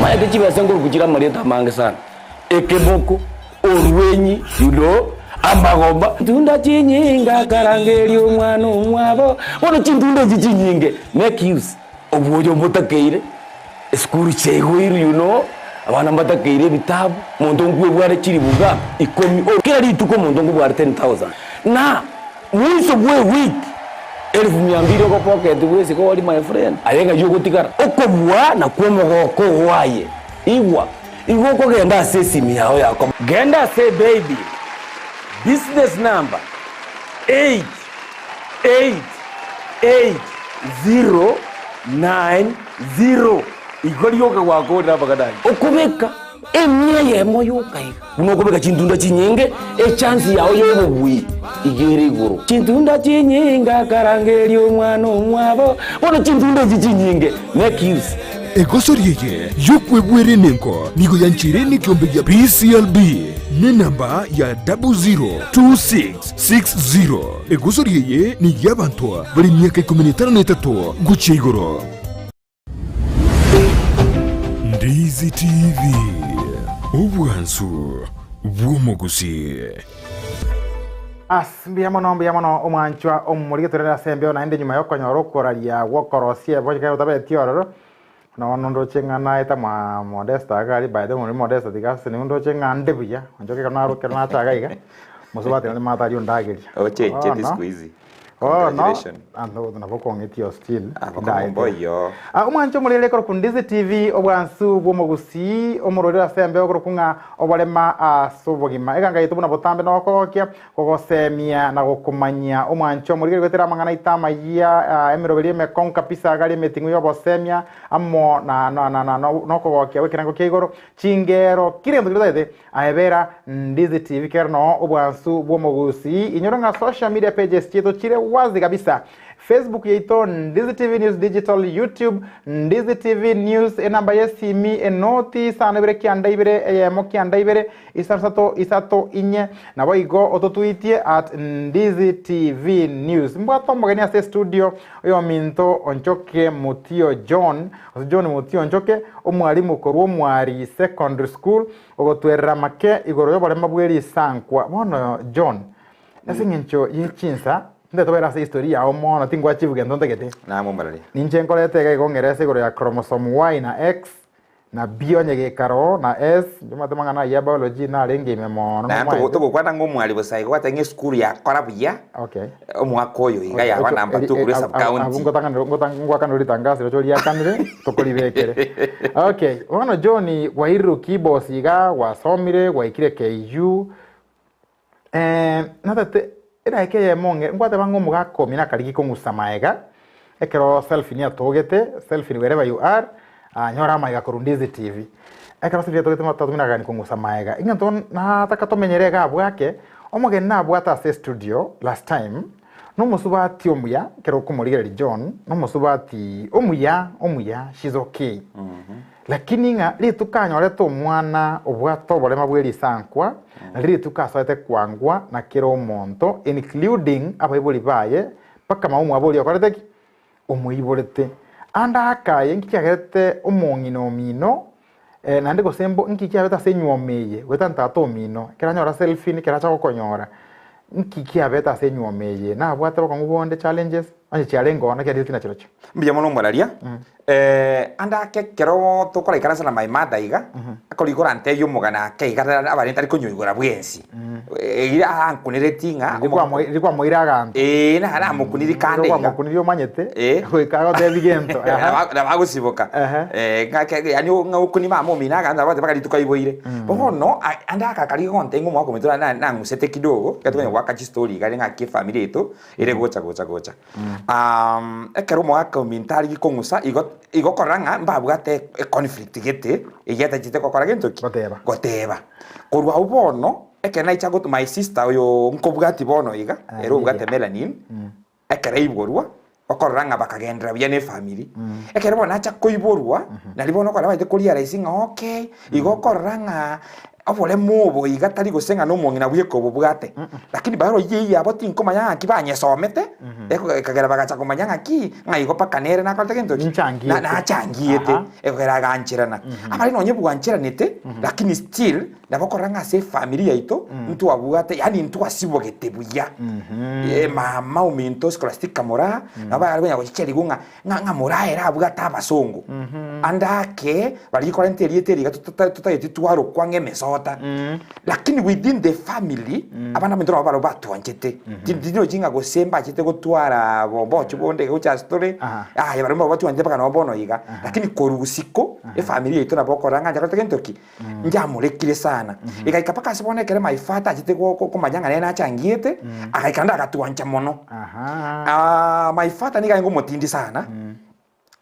S4: Maete chibesa nkoruku chire amarieta amange sana, ekeboko, orwenyi, you know, amagomba. Chintunda chinyinge akarangeria omwana omwabo, bono chintunda echi chinyinge make use obwoyo mbotakeire. Esukuru chiaigoirwe you know, abana mbatakeire ebitabu, omonto nkwebware chilifu iga ikomi or kera rituko omonto nkobware 10,000 na mwiso bwa ewiki elfu mia mbili ogopocket bwesike ori my friend, aye ng'ai ogotigara? Okobua nakwo omogoko oo aye, igwa, igo okogenda ase esimi yao ya komo. Genda ase eBible, business number 8. 88090 Igo rioka gwakorire amang'ana ayio. Okobeka emia eyemo yoka iga buna okobeka chintunda chinyinge, echance yao y'obobui iga ere igoro. Chintunda chinyinge akarangeria omwana omwabo, bono chintunda echi chinyinge make use.
S3: Egosori eye y'okwebwera enengo nigo yancheire nekeombe gia PCLB nenamba ya 0026. 60. Egosori eye ney'abanto bare emiaka ikomi na etano na etato gochia igoro. Ndizi TV, obwansu bw'omogusii.
S1: As, mbuya mono, mbuya mono omwanchwa omorige torere ase embeo naende nyuma yokonyora okoraria gwokorosia ebo ekero otabeti ororo Nonya ndoche ng'a naeta mwa Modesta iga aria by the way Modesta tiga ase nigo ndoche ng'a nde buya, onchoke ekero naroka ekero nacha iga iga, mosubati nare maate aria ondageria.
S2: Ochencheti
S1: Bono,
S2: siku hizi.
S1: Bono,
S2: Congratulations.
S1: anto nabo okong'etia still.
S2: Ah, bokong'u mboiyo.
S1: Ah, omwancho omorere korokwa Ndizi TV, obwansu bw'omogusii, omororero ase embeo korokwa ng'a oborema ase obogima. Eganga yaito buna botambe nokogokia, kogosemia na gokomanyia. Omwancho omorigeri goetera amang'ana aito amayia, ah, emeroberi emekong'u kabisa agari emeting'u y'obosemia, amo na, na, na, na, nokogokia gw'ekerengo kia igoro, chingero, kera egento keria otagete, Aye bera Ndizi TV kero noo obwansu bw'omogusii. Inyora ng'a social media pages chiaito chire wazi kabisa. Facebook yaito Ndizi TV News Digital, YouTube Ndizi TV News, enamba y'esimi enoti isano ibere kianda ibere eyemo kianda ibere isano isato isato inye. Naboigo ototwitie at Ndizi TV News. Mbwate omogeni ase estudio oyominto Onchoke Mutio John, gose John Mutio Onchoke, omwalimu korwa Omwari Secondary School, Ogotwerera make igoro y'oboremo bwe risankwa. Bono John, ase eng'encho ye chinsa, tintagete tobaire ase history yao mono, tingwachieve gento ntagete.
S2: Naam omorari.
S1: Ninche nkorete iga igo ng'erese igoro ya chromosome Y na X, na B onye gekaro, na S, inche omanyete amang'ana ayio ya biology narenge ime mono
S2: Naende
S1: nomaete.
S2: togokwana ng'a omwari bosa igo gwateba ng'a esukuru yakora buya,
S1: Okay.
S2: omwaka oyo iga yaba number two korwa esub
S1: Abwo
S2: county.
S1: ngotanganere ngota- ngwakanire ritangaso rirochio riakanire tokoribekere. Okay, bono John gwairire Kibos iga gwasomire gwaikire KU eh, natete edaika eyemo ng'e ngwateba ng'a omogaka omino akarigi kong'usa maega ekero Selfie niatogete, Selfie wherever you are ah, nyora amaiga korwa Ndizi TV. Ekero Selfie atogete tata omino akagani kong'usa maega. Egento nataka tomenyere iga abwo ake, omogeni nabwate ase estudio last time, Nomosubati omuya, ekero okomorigereria John, nomosubati omuya, omuya, she's okay. Lakini ng'a rituko anyorete omwana obwate oborema bwe risankwa, nario rituko asoete kwangwa na kera omonto, including abaibori baye, mpaka mama omwabo oria okorete ki? Omoiborete. Ande akaye, nki kiagerete omong'ina omino, eh, naende gose mbo, nki kiabete ase enywomo eye, goetania tata omino, ekero anyora selfie, ekero acha gokonyora, nki kiabete ase enywomo eye? Nabwate bokong'u bonde, challenges, onye chiarenge oo, naki adireti nachirochio.
S2: Mbuya mono omoraria, ande ake ekero tokoraikaransa na my mother iga, akorigia korantebia omogano ake iga abare ntari konyoigora bwensi, eira ankunereti ng'a
S1: Riria kwamo- riria kwamoire aganto
S2: Ee, na namokuniri kande
S1: Riria
S2: iga.
S1: kwamokuniri omanyete
S2: Eh.
S1: goika agotebi gento Aha.
S2: Nabo- nabo agosiboka
S1: Ehe.
S2: Eh, ng'ake- yaani ng'a okuni mama omino aganto nabo mpaka rituko aiboire bono a- ande aka karia gontebia ng'a omwaka ominto na- nang'usete kidogo ekero twanyara goaka chistory iga ng'aki efamiri yaito ere gocha gocha gocha. Ekero omogaka ominto arenge kong'usa igo igo okorora ng'a mbabwate econflict gete eyio atachete gokora gento ki?
S1: Goteba.
S2: Goteba. Korwa abwo bono, ekero naicha got my sister oyo nkobwati bono iga, ere obwate melanin, ekero aiborwa, okorora ng'a bakagenderera buya na efamiri. Ekero bono nacha koiborwa, naria bono okora baete korealise ng'a okay, igo okorora ng'a Oboremo obo iga tari gose ng'a nomong'ina bweka obobwate, lakini barora eyio yabo tinkomanya ng'aki banyesomete, ekagera bagacha komanya ng'aki, ng'a igo mpaka nere nakorete gento ki?
S1: Ninchangiete.
S2: Na- nachangiete,
S1: Aha.
S2: ekogera agancherana. Abare nonye bwancheranete, lakini still, nabo okorora ng'a ase efamiri yaito, ntwabwate yaani ntwasibogete buya. Mama ominto Scholastica Moraa, nabo bare konya gochicherigwa ng'a ng'a ng'a moraere abwate abasongo, ande ake baria korenta erieta eri iga totageti twarokwa ng'a emesota, lakini within the family, abana baminto nabo barobwo batwanchete, tindochi ng'a gose mbachete gotwara bobochie bonde iga gocha ase tore, yaya barobwo nabo batwanchete mpaka nabo bono iga, lakini korwa isiko, efamiri yaito nabo okorora ng'a nchakorete gento ki? Njamorekire sana. Egaika mpaka ase bono ekero my father achete go- go- komanya ng'a nere nachangiete, agaika naende agatwancha mono.
S1: Aha.
S2: Ah, my father nigo arenge omotindi sana,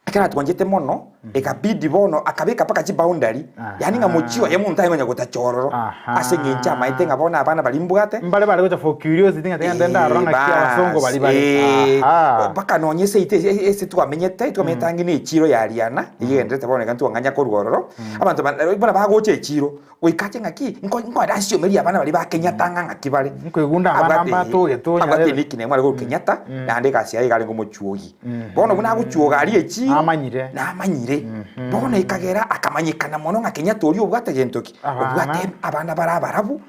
S2: ekero atwanchete mono, ekabidi bono akabeka mpaka chiboundary, yaani ng'a mochie oye monto aye konya gotacha ororo,
S1: Aha.
S2: ase eng'encho amaete ng'a bono abana baria mbwate,
S1: Mbare bare gocha for curiosity ng'a tiga ngende ndarora ng'aki abasongo baria bare. Aha.
S2: mpaka nonye seito ase ase twamenyete, twamenyete ang'e na echiro ya Riana, eyio egenderete bono iga ntwang'anya korwa ororo, Abanto ba buna bagocha echiiro, goika ache ng'aki, nko nkoenda nsiomerie abana baria ba Kenyatta ng'a ng'aki bare.
S1: Nkoigunda abana
S2: Abwate
S1: mbatoge
S2: abwate
S1: tonyarebe.
S2: nickname are korwa Kenyatta, naende egasi yaye iga arenge omochuogi. Bono buna agochuoga aria echiiro,
S1: Namanyire.
S2: namanyire. Bono ekagera akamanyekana mono ng'a Kenyatta oria obwate gento ki?
S1: Abana.
S2: Obwate abana bare abarabu,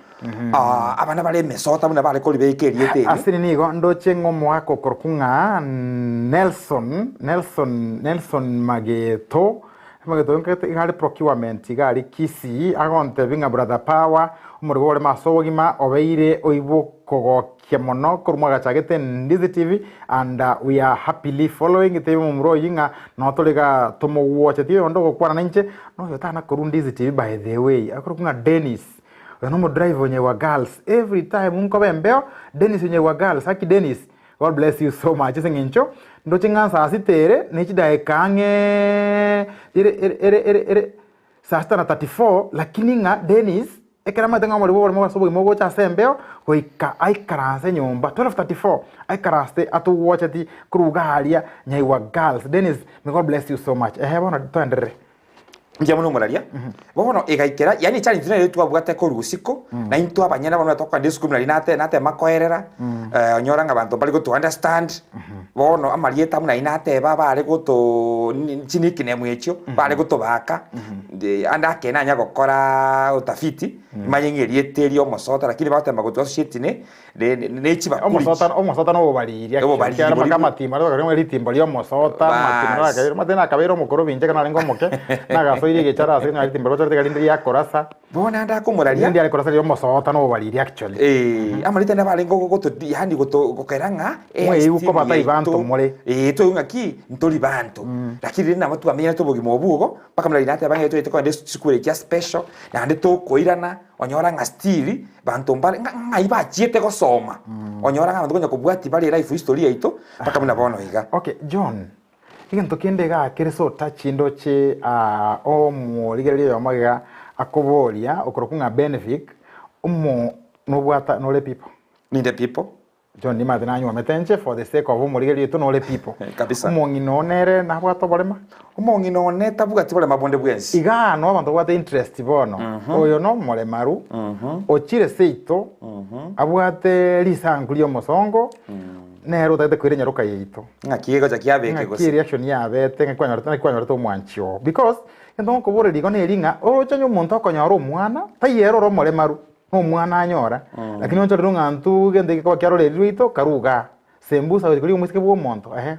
S2: abana bare emesota buna bare koribeka erieta eri.
S1: Asiri nigo ndoche ng'a omoaka okorokwa ng'a Nelson, Nelson, Nelson Mageto. Amagete oyo nkagete iga are procurement iga aria Kisii agontebia ng'a brother Power omorwego oremo ase obogima obeire oibwokogokia mono korwa mwagachagete Ndizi TV and we are happily following tebia momura oyio ng'a noo tore igaa tomogwochetie oyonde ogokwana nainche noyo tana korwa Ndizi TV by the way akorokwa ng'a Dennis oyo nomodriver o Nyegwa Girls every time nkoba embeo Dennis o Nyegwa Girls haki Dennis God bless you so much ase eng'encho ndoche ng'a saa sita ere ne chidaeka ang'eeee ere ere ere ere ere saa sita na 34 lakini ng'a Dennis ekero amaete ng'a omorembe oboremo ase obogima ogocha ase embeo goika aikaranse nyomba 12:34 aikaransete atogwocheti korwa iga aria Nyaigwa Girls Dennis may God bless you so much ehe bono toenderere.
S2: Mbuya mono omoraria. Bono egaikera, yaani echallenge nere twabwate korwa isiko, na intwe abanyene bono tokogenda esukuru nari nate natema koerera, onyora ng'a abanto mbari goto understand, bono amarieta buna aria nateba bare goto ni chinickname echio, bare gotobaka, ande ake nanya gokoraa utafiti, manye ng'a erieta eria omosota lakini bagotema goto associate ne. ne ne chibakuri
S1: Omosota omosota na obobariri actually.
S2: Obobariri
S1: Ekiagera
S2: boria
S1: mpaka amatimbo aria tokarora ritimbo ria omosota, amatimbo
S2: Baas.
S1: nakabeire omanyete nakabeire omokoro binche ekero narenge omoke, nagasoire egechara ase onye ritimbo rigochorete rinde riakorasa,
S2: Bono naende akomoraria
S1: rinde riare korasa riria omosota na obobariri actually.
S2: Eh, amarita ande abarenge goto yaani goto gokera ng'a
S1: Mweigu
S2: esteem
S1: koba tai banto
S2: yaito
S1: more.
S2: eh toigwe ng'aki ntori banto. Lakini rende nabo twamenyerete obogima obwo igo, mpaka buna riria nateba ng'a toete kogenda esukuru eria special, naende tokoirana. Onyora ng'a still banto mbare ng'a ng'ai bachiete gosoma, onyora ng'a abanto konya kobwatia bare elife history yaito mpaka buna bono iga.
S1: Okay, John, egento kende igaa kere so touchy ndoche omorigereria oyomo iga akoboria okorokwa ng'a Benvic, omo nobwata nore people?
S2: Ninde people.
S1: John nimanyete nanywomete inche for the sake of omorigereria oito nore people.
S2: Kabisa.
S1: Omong'ina oo nere nabwate oborema?
S2: Omong'ina one tabwati borema bonde bwensi.
S1: Igaa noo abanto babwate interest bono. Oyo nomoremaru, ochire seito, abwate risanku ri'omosongo, nere otagete koira enyaroka yaito.
S2: Ng'aki egocha kiabeke
S1: Ng'aki
S2: gose?
S1: reaction yabete, ng'aki kwanyorete, ng'aki kwanyorete omwanchi oo. Because, egento ngokoboreria igo neri ng'a oroche onye omonto okonyora omwana, taiyo ere ore omoremaru. Nomwana anyora, lakini onchorerwe ng'a intwe gento gekoba kiarorerirwe rwaito karue igaa. Sembusa gochia korigia omoiseke bw'omonto, ehe.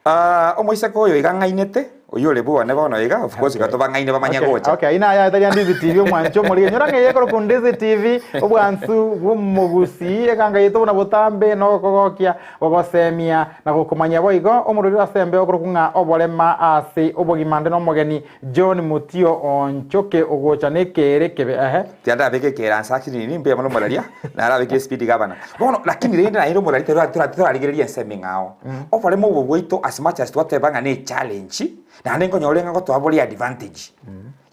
S2: Ah, omoiseke oyo iga ang'ainete, oyio ore bwane bono iga, of course iga tobang'aine bamanye
S1: Okay,
S2: gocha.
S1: okay, ayio naye tari Ndizi TV omwanche omorige. Nyora ng'a eye ekorokwa Ndizi TV, obwansu bw'omogusii, eganga yaito buna botambe na ogokogokia, gogosemia na gokomanyia boigo omorweri ase embeo okorokwa ng'a oborema ase obogima nde nomogeni John Mutio Onchoke ogocha nekeere ekebe ehe.
S2: Tiga ndabeke ekeere nse ake nini mbuya mono omoraria, narabekire espeed gavana. Bono lakini rende naende omoraria tora tora torarigereria ensemo eng'ao. Oboremo obo bwaito as much as twateba ng'a ne echallenge, naende nkonyora ng'a gotoa bore advantage.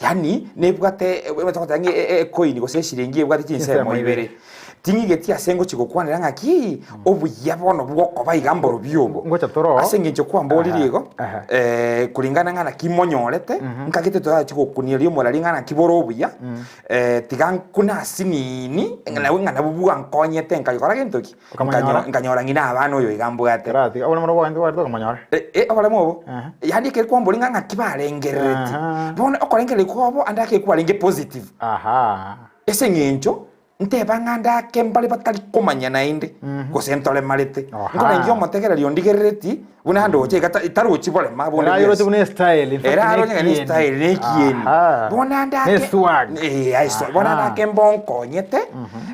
S2: Yaani nebwate togoteba ng'a e- e- ecoin gose eshiringi ebwate chinsemo
S1: Chinsemo ibere.
S2: ibere. Ting'igeti ase ngochia gokwanera ng'aki, obuya bono bw'okoba iga mborobio obo.
S1: Ngocha toro.
S2: Ase engencho kwamboririe
S1: Aha,
S2: igo,
S1: aha.
S2: eh, kuringana ng'a naki monyorete, nkagete torachi gokunia riomorari ng'a naki bore obuya, eh, tiga nkune asinini, ng'a nabwo ng'a nabwo bwankonyete nkagokora gento ki?
S1: Okamonyora?
S2: Nkanyo- Nkanyora ng'ina abana oyo iga mbwate.
S1: Keratiga oboremo nobwo bwagente okamonyora.
S2: Eh, eh, oboremo obo
S1: Aha.
S2: yaani ekero kwambori ng'a ng'aki barengerereti
S1: Aha.
S2: bono okorengereria kwabo ande ake kwarenge positive
S1: Aha.
S2: Ase eng'encho nteba ng'a ndake mbare batari komanya naende, gose ntoremarete.
S1: Aha.
S2: Nkorengia omotegereri ondigerereti buna ndoche iga ta- tarochi borema bonde
S1: Ere aroche
S2: bwensi.
S1: buna estyle, in fact,
S2: Ere aroche ng'a
S1: nekieni.
S2: nestyle, nekieni.
S1: Aha.
S2: Bono ndake
S1: Ne swag.
S2: Eh, aye swag. Bono
S1: Aha.
S2: ndake mbonkonyete,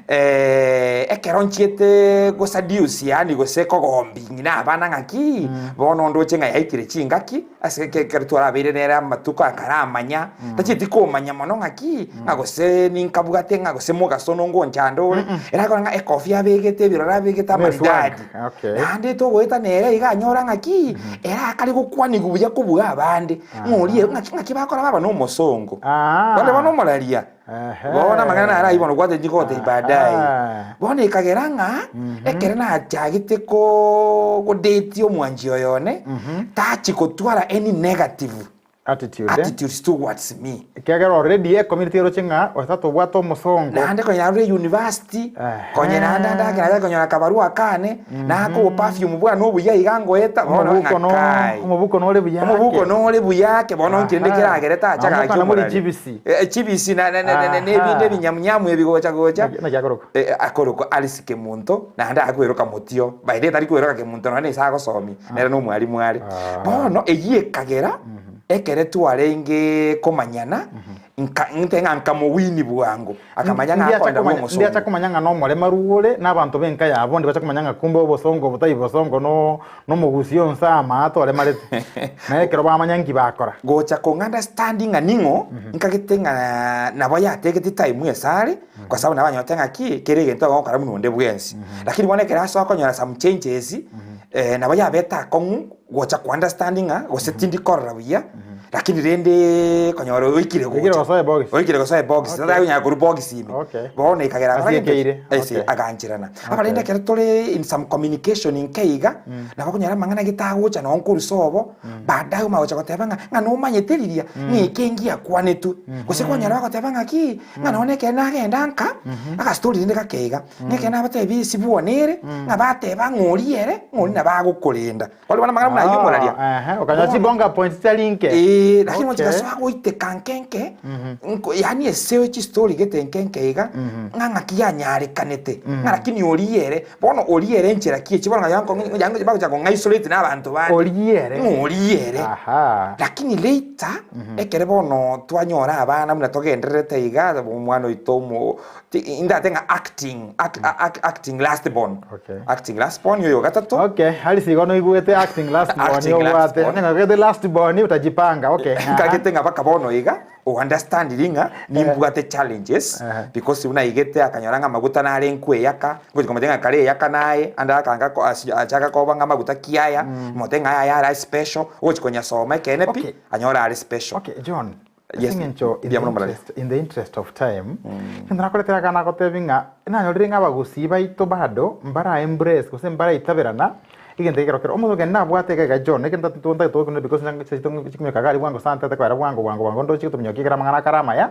S2: eh, ekero nchiete goseduce yaani gose kogombi ng'ina abana ng'aki, bono ndoche ng'a yaikire chingaki. Ase ekero twarabeire nere amatuko akaramanya, tachieti komanya mono ng'aki, ng'a gose ninkabwate ng'a gose mogaso nongonchanda ore, ere akore ng'a ekofia abegete, ebirore abegete amaridadi.
S1: Okay.
S2: Naende togoeta nere iga anyora ng'aki, ere akare gokwanigwa buya kobua abande, ng'a oria ng'aki ng'aki bakora baba na omosongo.
S1: Ah.
S2: Bono bono omoraria.
S1: Ehe.
S2: Bono amang'ana naro ayio bono gwatebia gotebia baadaye.
S1: Aha.
S2: Bono ekagera ng'a ekero nachagete ko godate omwanchi oyo one, tachi gotwara any negative
S1: Attitude, eh?
S2: attitudes towards me.
S1: Ekiagera already ecommunity eroche ng'a ose tobwate omosongo.
S2: Naende konya narure university,
S1: Ehe.
S2: konya naende ande ake nacha konyora akabarua akane, nakobo perfume bwane obuya iga ngoeta, bono
S1: Omobuko no
S2: ng'a kai.
S1: omobuko nore buya
S2: Omobuko
S1: ake.
S2: nore buya ake bono nki rende
S1: Aha.
S2: keragere tacha
S1: Nabo
S2: gaki
S1: mokana muri
S2: omorari.
S1: chibisi.
S2: Eh, chibisi na na na na na ebinde
S1: Aha.
S2: ebinyamunyamu ebi gocha gocha.
S1: Naki naki akorokwa?
S2: Eh, akorokwa Alice Kemunto, naende akweroka Motio. By the way tari kweroka Kemunto nonya nese agosomia, nere nomwalimu are.
S1: Ah.
S2: Bono eyio ekagera. Ekere twarenge komanyana, nka nte ng'a nkamowini bwango, akamanya ng'a
S1: Ndiacha
S2: akoenda
S1: komanya,
S2: bw'omosongo.
S1: ndiacha komanya ng'a nomoremaru ore, na abanto b'enka yabo ndibacha komanya ng'a kumbe obosongo obo tari bosongo no nomogusi onsi amaate oremarete. Na ekero bamanya nki bakora.
S2: Gocha kong understand ng'a ning'o, nkagete ng'a nabo yategete time ase are, kwa sababu nabo anyorete ng'a ki, kera egento agokora buna onde bwensi. Lakini bono ekero asoa konyora some changes, nabo yabete akong'u gocha ko understand ng'a gose tindi korora buya, lakini rende konyora oikire
S1: Oikire
S2: gocha.
S1: gosoa ebox.
S2: Oikire gosoa ebox,
S1: Okay.
S2: tari konyara korwa box ime.
S1: Okay.
S2: Bono ekagera akora gento ki?
S1: Asiekeire.
S2: Ase
S1: Okay.
S2: agancherana. Aba rende ekero tore in some communication nke iga, nabo okonyora amang'ana gete agocha nonye nkorwa sobo, baadaye omanye gocha goteba ng'a ng'a nomanyete riria, ng'a eke ngiakwanetwe. Gose kwanyora bagoteba ng'aki, ng'a nonye ekero nagenda nka, agastori rende gake iga, ng'a ekero nabatebia esibwoni ere, ng'a bateba ng'a oria ere, ng'a oria nabo agokorenda. Kwari bono amang'ana buna ayio omoraria.
S1: Ah, ehe, okanyora
S2: Bono-
S1: chibonga points chitari nke.
S2: Eh, lakini
S1: Okay.
S2: okay. goiteka nke nke nko- yaani ase chistori gete nke nke iga ng'a ng'aki yanyarekanete ng'a lakini oria ere bono oria ere enchera ki echi bono ng'a yanko- yango- bagocha kong'a isolate na abanto bande
S1: Oria ere.
S2: ng'a oria ere
S1: Aha.
S2: lakini later ekere bono twanyora abana buna togendererete iga omwana oito omo Ti- ndate ng'a acting act, act, acting last born
S1: Okay.
S2: acting last born oyo gatato
S1: Okay, Harris igo noigwete acting last born
S2: Acting last
S1: obwate.
S2: born.
S1: Onye ng'agete last born utajipanga. Okay. aha.
S2: nkagete ng'a baka bono iga o understand ring'a nimbwate challenges
S1: Aha.
S2: because buna aigete akanyora ng'a amaguta nare nkweyaka ngochi komotebia ng'a kare eyaka naye ande akanga ko- asi- achaka koba ng'a amaguta ki aya mote ng'a aya are special ogochi konyasoma ekeene pi
S1: Okay.
S2: anyore are special
S1: Okay, John.
S2: Yes,
S1: Ase eng'encho in
S2: mbuya
S1: the
S2: mono Mararia.
S1: interest, in the interest of time, ekero nakoretera akana nagotebi ng'a nanyorire ng'a abagusii baito bado mbara embrace gose mbaraitaberana egento ekero kero omonto ekero nabwate iga iga John ekero ntagete ntagete gokunera because chiminyoka iga aria bwango sana ntagete koera bwango bwango bwango ndoche gotominyokia ekero amang'ana akare amaya,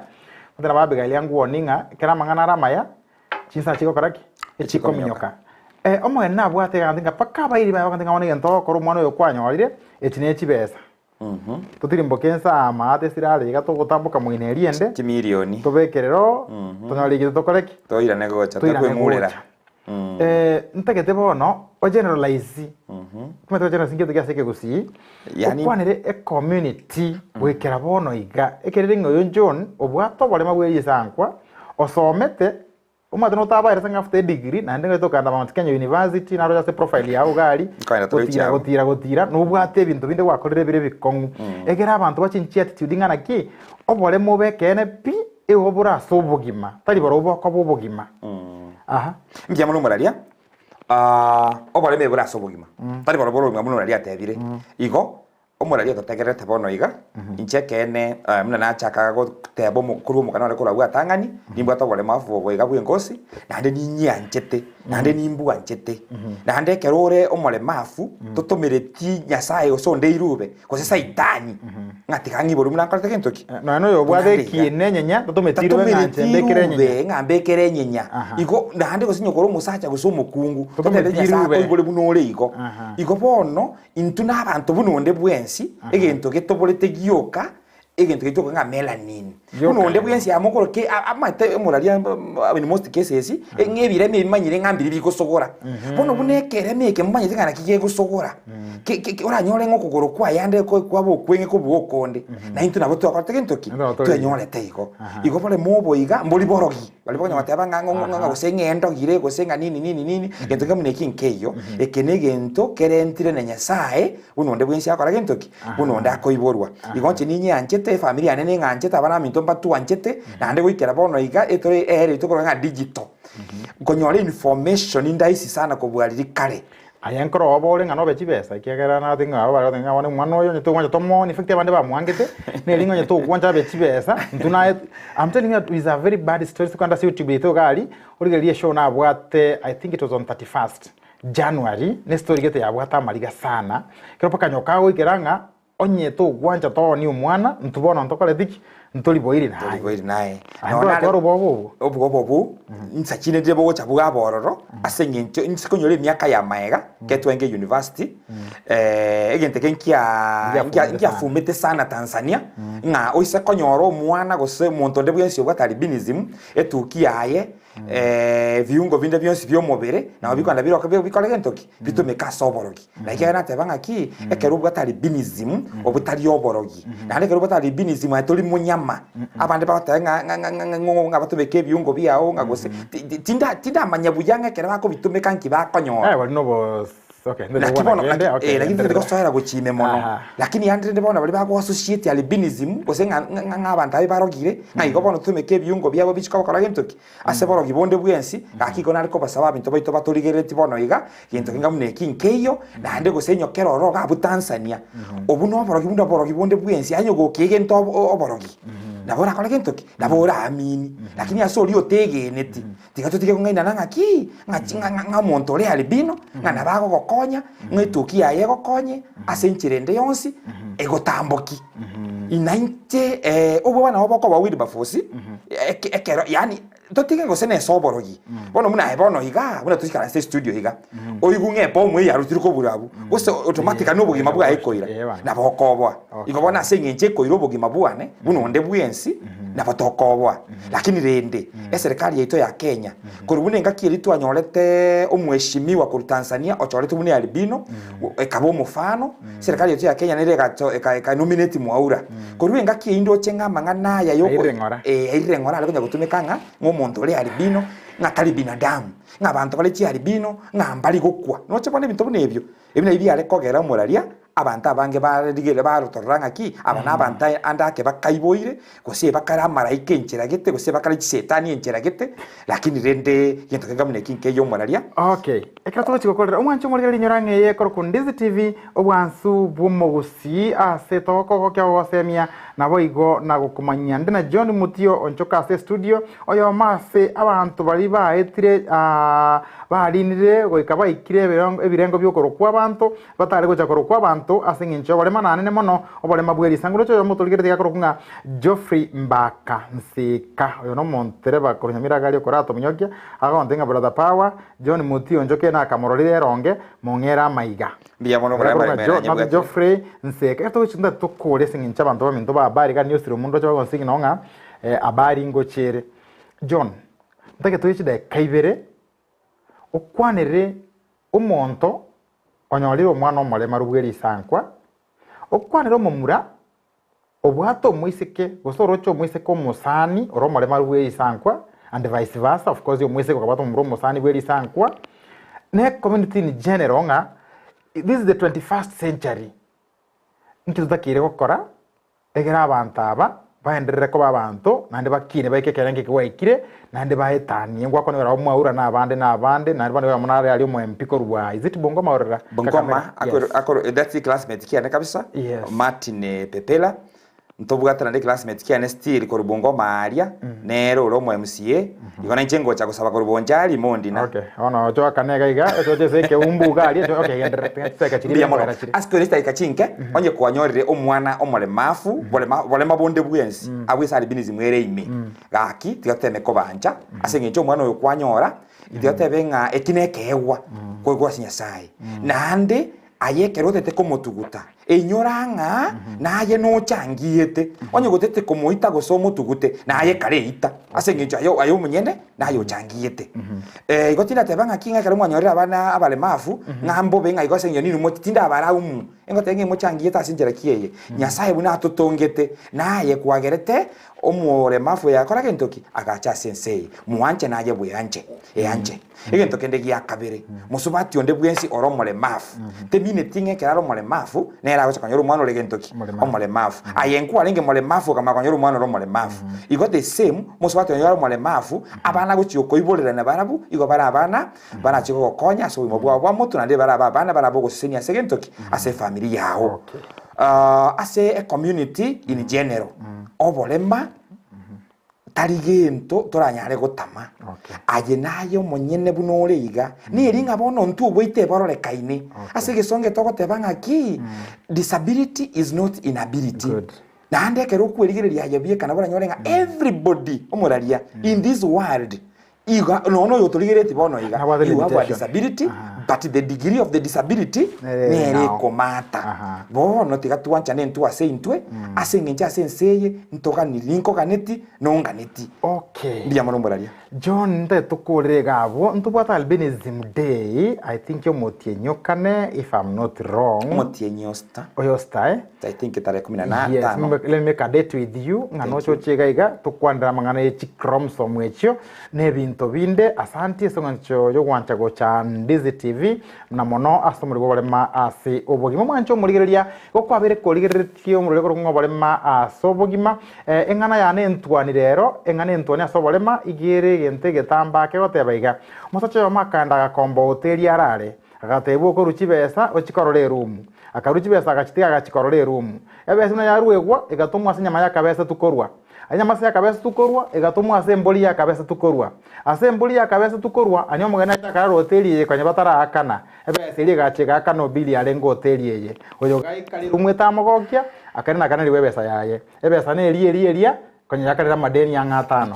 S1: omonto nabo Abigail anguoni ng'a ekero amang'ana are amaya, chinsa chigokora ki? Echikominyoka. Omogeni nabwate iga agantebia ng'a mpaka abairi baye bagantebia ng'a bono egento ogokora omwana oyo kwanyorire, echi ne chibesa. Totirimboke ense aa maate esirare iga togotamboka moino eria ende,
S2: Chimilioni.
S1: tobekerere oo, tonyore egento tokore ki?
S2: Toirane gocha,
S1: Toirane
S2: tokwemurera.
S1: gocha. Ntagete bono ogeneralize, omanyete ogeneralize nkento kia ase ekegusii,
S2: Yani-
S1: okwanere ecommunity goikera bono iga, ekerere ng'a oyo John obwate oborema bwe risankwa, osomete, Omanyete notabaire ase ng'a after edegree naende ngoete okogenda Mount Kenya University naroche ase profile yao iga aria,
S2: Nkoenda tore
S1: gotira
S2: chiabo.
S1: gotira gotira nobwate ebinto binde gwakorire bire ebikong'u. Ekero abanto bachenchie attitude ng'a naki, oboremo obe ekeene pi, igo bore ase obogima, tari barobwo bokoba obogima. Aha.
S2: Mbuya mono omoraria, oboremo ebore ase obogima, tari barobwo bore obogima buna omoraria atebire. Igo, Omoraria ototegererete bono iga, inche ekeene buna nachaka goteba omo korwa omokano one korwa abwo atang'ani, nimbwate oboremafu obo iga bw'engosi, naende ninyianchete, naende nimbwanchete. Naende ekero ore omoremafu, totomereti Nyasaye gose onde irube, gose saitani, ng'a tiga ng'iborwe buna nkorete gento ki?
S1: Nonya na oyobwate
S2: Buna nde iga.
S1: ekiina enyenya, totometi irube ng'a inche
S2: Tatomereti
S1: mbekere enyenya.
S2: irube ng'a mbekere enyenya.
S1: Aha.
S2: Igo naende gose onye kore omosacha gose omokungu,
S1: Totometi
S2: totebe Nyasaye
S1: irube.
S2: akoibore buna ore igo.
S1: Aha.
S2: Igo bono, Intwe nabanto buna onde bwensi, egento getoborete gioka, egento getioka ng'a melanin.
S1: Gioka.
S2: Buna onde bwensi amo okoro ke a- amaete omoraria in most cases, ng'a ebirema ebi bimanyire ng'a mbiri bigosogora. Bono buna ekerema eke momanyete ng'a naki gegosogora, ke- ke oranyore ng'a okogoro kwaye ande ko kwaba okweng'e kobua okonde, na intwe nabo twakorete gento ki?
S1: Nabo tori.
S2: Twenyorete igo. Igo boremo obo iga, mbori borogi. Baria bakonyara goteba ng'a ng'o ng'o ng'a gose ng'a endogire gose ng'a nini nini nini, gento kemuna eki nkeiyo, eke negento kerentire na Nyasaye buna onde bwensi akora gento ki? Buna onde akoiborwa. Igo inche ninyeanchete, efamiri yane neng'anchete, abana baminto mbatwanchete, naende goikera bono iga etore eere tokorora ng'a digital. Nkonyora information ndaisi sana kobua riria kare.
S1: Aye nkorora obe ore ng'a nobe chibesa, ekiagera nabate ng'a aba bare ng'a bono omwana oyo onye togwancha tomooni, in fact abande bamwangete, neri ng'a onye togwancha abe chibesa, intwe naye I'm telling you is a very bad story tokogenda ase youtube yaito iga aria, origererie eshow nabwate I think it was on 31st January, ne story gete yabwate amariga sana, ekero mpaka nyoka agoikera ng'a Onye togwancha toonie omwana, intwe bono ntokoreti ki? Ntori boiri naye.
S2: Ntori boiri naye.
S1: Aye nkoratware obwoba obwo?
S2: Obwoba obwo, insa chinde ndire bogocha bwaba ororo, ase eng'encho inse konyora emiaka ya maega, ekero twenge university, egento eke nkia
S1: Ngiafumete
S2: nkia
S1: sana.
S2: ngiafumete sana Tanzania, ng'a oise konyora omwana gose omonto onde bwensi obwate albinism, etuki yaye. Ebiungo binde bionsi bi'omobere nabo bikogenda biroke bikore gento ki? Bitumeke ase oborogi. Na ekiagera nateba ng'aki, ekero obwate albinism, obwo tari oborogi. Naende ekero obwate albinism aye tori monyama. Abande bagoteba ng'a ng'a ng'a ng'a ng'o ng'a batumeke ebiungo biao ng'a gose ti- ti- tinda tindamanya buya ng'a ekero bakobitumeka nki bakonyora.
S1: Eh, bari nobo okay,
S2: Naki bono
S1: kende,
S2: naki
S1: okay,
S2: eh, lakini
S1: endelea.
S2: tindi gosoera gochia ime mono.
S1: Aha.
S2: Lakini yande rende bono baria bago associate albinism gose ng'a ng'a ng'a abanto abe barogire, ng'a igo bono totumeke ebiungo biabo bichie kobakora gento ki? Ase borogi bonde bwensi, gaki igo nare kobasaba abinto baito batorigerereti bono iga, gento kenga buna eki nkeiyo, naende gose enyokera ororo iga abwo Tanzania. Obwo noborogi buna oborogi bonde bwensi, aye gokia egento obo oborogi, nabo orakore gento ki? Nabo oraamini. Lakini ase oria otegeneti, Tiga totige kong'ainana ng'aki, ng'a ng'a ng'a omonto ore albino, ng'a nabo agogokonya, ng'a etuki yaye egokonye ase enchera ende yonsi, egotamboki. Ina inche obwoba nabo bokoba Wilberforce, eke ekero yaani totige gose nese oborogi. Bono buna aye bono igaa, buna toikaranse estudio iga, oigwe ng'a ebomu eye yarutire kobura abwo, gose automatically na obogima bwaye ekoira, nabo okoboa. Igo bono ase eng'encho ekoira obogima bwane, buna onde bwensi, nabo tokoboa. Lakini rende, eserekari yaito ya Kenya, korwa buna engaki eria twanyorete omweshimiwa korwa Tanzania ochoretwe buna albino, ekaba omofano, eserekari yaito ya Kenya nere egacho eka eka nominate Mwaura. Korwa engaki eyio ndoche ng'a amang'ana aya yoko
S1: Airire ng'ora.
S2: eh, airire ng'ora are konya gotumeka ng'a ng'a omonto ore albino, ng'a tari binadamu, ng'a abanto bare chialbino, ng'a mbari gokwa. Noche bono ebinto buna ebio, ebi nabio biare kogera omoraria Abanto abange barigereria barotorora ng'aki, aba nabanto ande ake bakaiboire, gose bakare amaraika enchera gete, gose bakare chisetani enchera gete, lakini rende gento kenga buna eki nkeiyo omoraria.
S1: Okay, ekero togochia gokorera omwancho omorigereria inyora ng'a eye ekorokwa Ndizi TV, obwansu bw'omogusii ase togokogokia gogosemia naboigo na gokomanyia. Nde na John Mutio onchoka ase estudio, oyomo ase abanto baria baetire barinire goika baikire ebirengo biokorokwa abanto, Batare gocha korokwa abanto ase engencho y'oborema na anene mono, oborema bwe risango roche oyomo otorigeretie gakorokwa ng'a Geoffrey Mbaka Nsika. Oyo nomontereba korwa Nyamira iga aria okorata omonyokia, agontebia ng'a Brother Power, John Mutie onchoke nakamororire eronge, mong'ere amaiga.
S2: Mbuya mono oborema
S1: Gakorokwa ng'a
S2: ime
S1: Jo-
S2: nanye
S1: not
S2: bwatire.
S1: Geoffrey Nseka. Ekero togochia ntari tokore ase engencho abanto baminto ba habari iga niosire omonto oche bagonsigina ng'a habari ngoche ere. John, ntake toye chidaeka ibere, okwanere omonto onyorire omwana omoremaru bwe risankwa, okwanere omomura obwate omoiseke gose oroche omoiseke omosani ore omoremaru bwe risankwa and vice versa, of course omoiseke okabwata omomura omosani bwe risankwa, ne community in general ng'a this is the 21st century, nki totakeire gokora Egere abanto aba baenderere koba abanto, naende bakiine baike ekerengo eke gwaikire, naende baetanie. Ngwakwana igoro abwo mwaura na abande na abande, naende bono igo nare aria omo MP korwa is it Bungoma orera?
S2: Bungoma,
S1: Kakamega.
S2: akoro,
S1: Yes.
S2: akoro, that's classmate kiane kabisa,
S1: Yes.
S2: Martin Pepela, ntobwate naende classmate kiane still korwa Bungoma aaria, nere ore omo MCA, igo nainche ngocha gosaba korwa Bonchari mondina.
S1: Okay, bono oche oakane iga iga, oche oche ase ekeumbu iga aria, oche okay genderera, tiga chidaeka chiria
S2: Mbuya mono.
S1: nkoera chire.
S2: Ase kore chidaeka chinke, onye kwanyorire omwana omoremafu, borema borema bonde bwensi, abwo ase albinism ere ime, gaki tiga toteme kobancha, ase eng'encho omwana oyo kwanyora, tiga totebe ng'a eki nekeegwa korwa ase Nyasaye. Naende aye ekero otete komotuguta, Inyora ng'a naye nochangiete, onye gotete komoita gose omotugute, naye kare eita, ase engencho aye aye omonyene naye ochangiete. Eh, igo tindateba ng'aki ng'a ekero mwanyorire abana abaremafu, ng'a mbobe ng'a igo ase engencho ninwe mochi tindabaraumu, engoteba ng'a imochangiete ase enchera ki eye? Nyasaye buna atotongete, naye kwagerete omoremafu oyo agakora gento ki? Agacha ase ense eye. Mwanche naye bweanche, eanche. Egento kende gia kabere, mosubati onde bwensi ore omoremafu, temineti ng'a ekero are omoremafu, nere agocha konyora omwana ore gento ki? Omoremafu. Aye nkwarenge moremafu okamanya konyora omwana ore omoremafu. Igo the same, mosubati onye ore omoremafu, abana agochia okoiborerana barabwo, igo bare abana barache gogokonya ase obogima bwao bwa motwe naende barabe abana barabe ogosesenia ase gento ki? Ase efamiri yao. Ase ecommunity in general, oborema Tari gento toranyare gotama. Aye naye omonyene buna ore iga, neri ng'a bono intwe ogoita ebororekaine. Ase egesongo togoteba ng'aki, disability is not inability. Naende ekero okwerigereria aye bieka nabo oranyore ng'a everybody omoraria in this world iga nonya oyo otorigeretie bono iga,
S1: Nabwate
S2: you have a
S1: limitation.
S2: disability but the degree of the disability
S1: Nere
S2: nere
S1: nao.
S2: ekomata.
S1: Aha.
S2: Bono tiga twanchane intwe ase intwe, ase eng'encho ase ense eye ntoganiri, ninkoganeti, nonganeti.
S1: Okay. Okay.
S2: Mbuya mono omoraria.
S1: John ntagete tokorere iga abwo, ntobwate albinism day, I think omotienyi okane if I'm not wrong.
S2: Omotienyi osta.
S1: Oyo osta eh?
S2: I think tarehe kumi na na
S1: Yes,
S2: tano.
S1: let me make a date with you ng'a
S2: Thank
S1: noche
S2: you.
S1: oche iga iga tokwanere amang'ana ye chichromosome echio na ebinto binde. Asanti ase eng'encho yogwancha gocha Ndizi TV na mono ase omorero bw'oborema ase obogima. Omwanche omorigereria gokwabeire korigereretie omorero korwa ng'a oborema ase obogima. Eng'ana yane entwani rero, eng'ana entwani ase oborema, iga ere egento egetamba kegoteba iga, Omosacha oyomo akaenda agakomba hoteli arare, agatebiwa okorua chibesa ochie korora erumu. Akarua chibesa agachitiga agachia korora erumu. Ebesa buna yaruegwa, egatomwa ase enyama y'akabesetu korwa. Enyama ase y'akabesetu korwa, egatomwa ase embori y'akabesetu korwa. Ase embori y'akabesetu korwa, aria omogeni acha akarara hoteli eye konya bataraakana. Ebesa eria egacha egaakana Obili arenge hoteli eye. Oyo gaika rirumu etamogokia, akairana akanerigwa ebesa yaye. Ebesa neria eria eria, konya yakarera amadeni ang'e atano.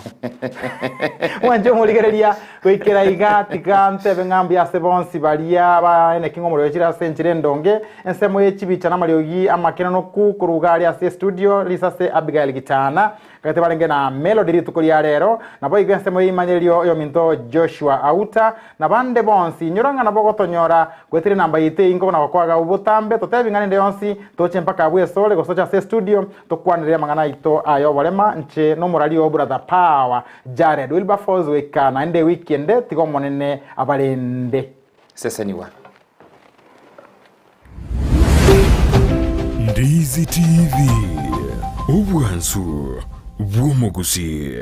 S1: Mwanche omorigereria, goikera iga tiga ntebe ng'a mbuya ase bonsi baria baeneki ng'a omorero ochire ase enchera endonge, ensemo ye chibicha na amariogi amakenonoku korwa iga aria ase estudio, risase Abigael Gitana, Gati barenge na Melody rituko ria rero, naboigo ensemo y'eimanyererio y'ominto Joshua Auta, na bande bonsi. Inyora ng'a nabo ogotonyora goetera enamba yaito eyio nkobona gokwaga obotambe, totebi ng'a nende yonsi, toche mpaka abwo esore, gose toche ase estudio, tokwanererie amang'ana aito aya oborema, nche nomorari oo Brother Power, Jared Wilberforce, goika naende ewiki ende, tiga Omonene abarende.
S2: Sesenigwa.
S3: Ndizi TV, obwansu bw'omogusii.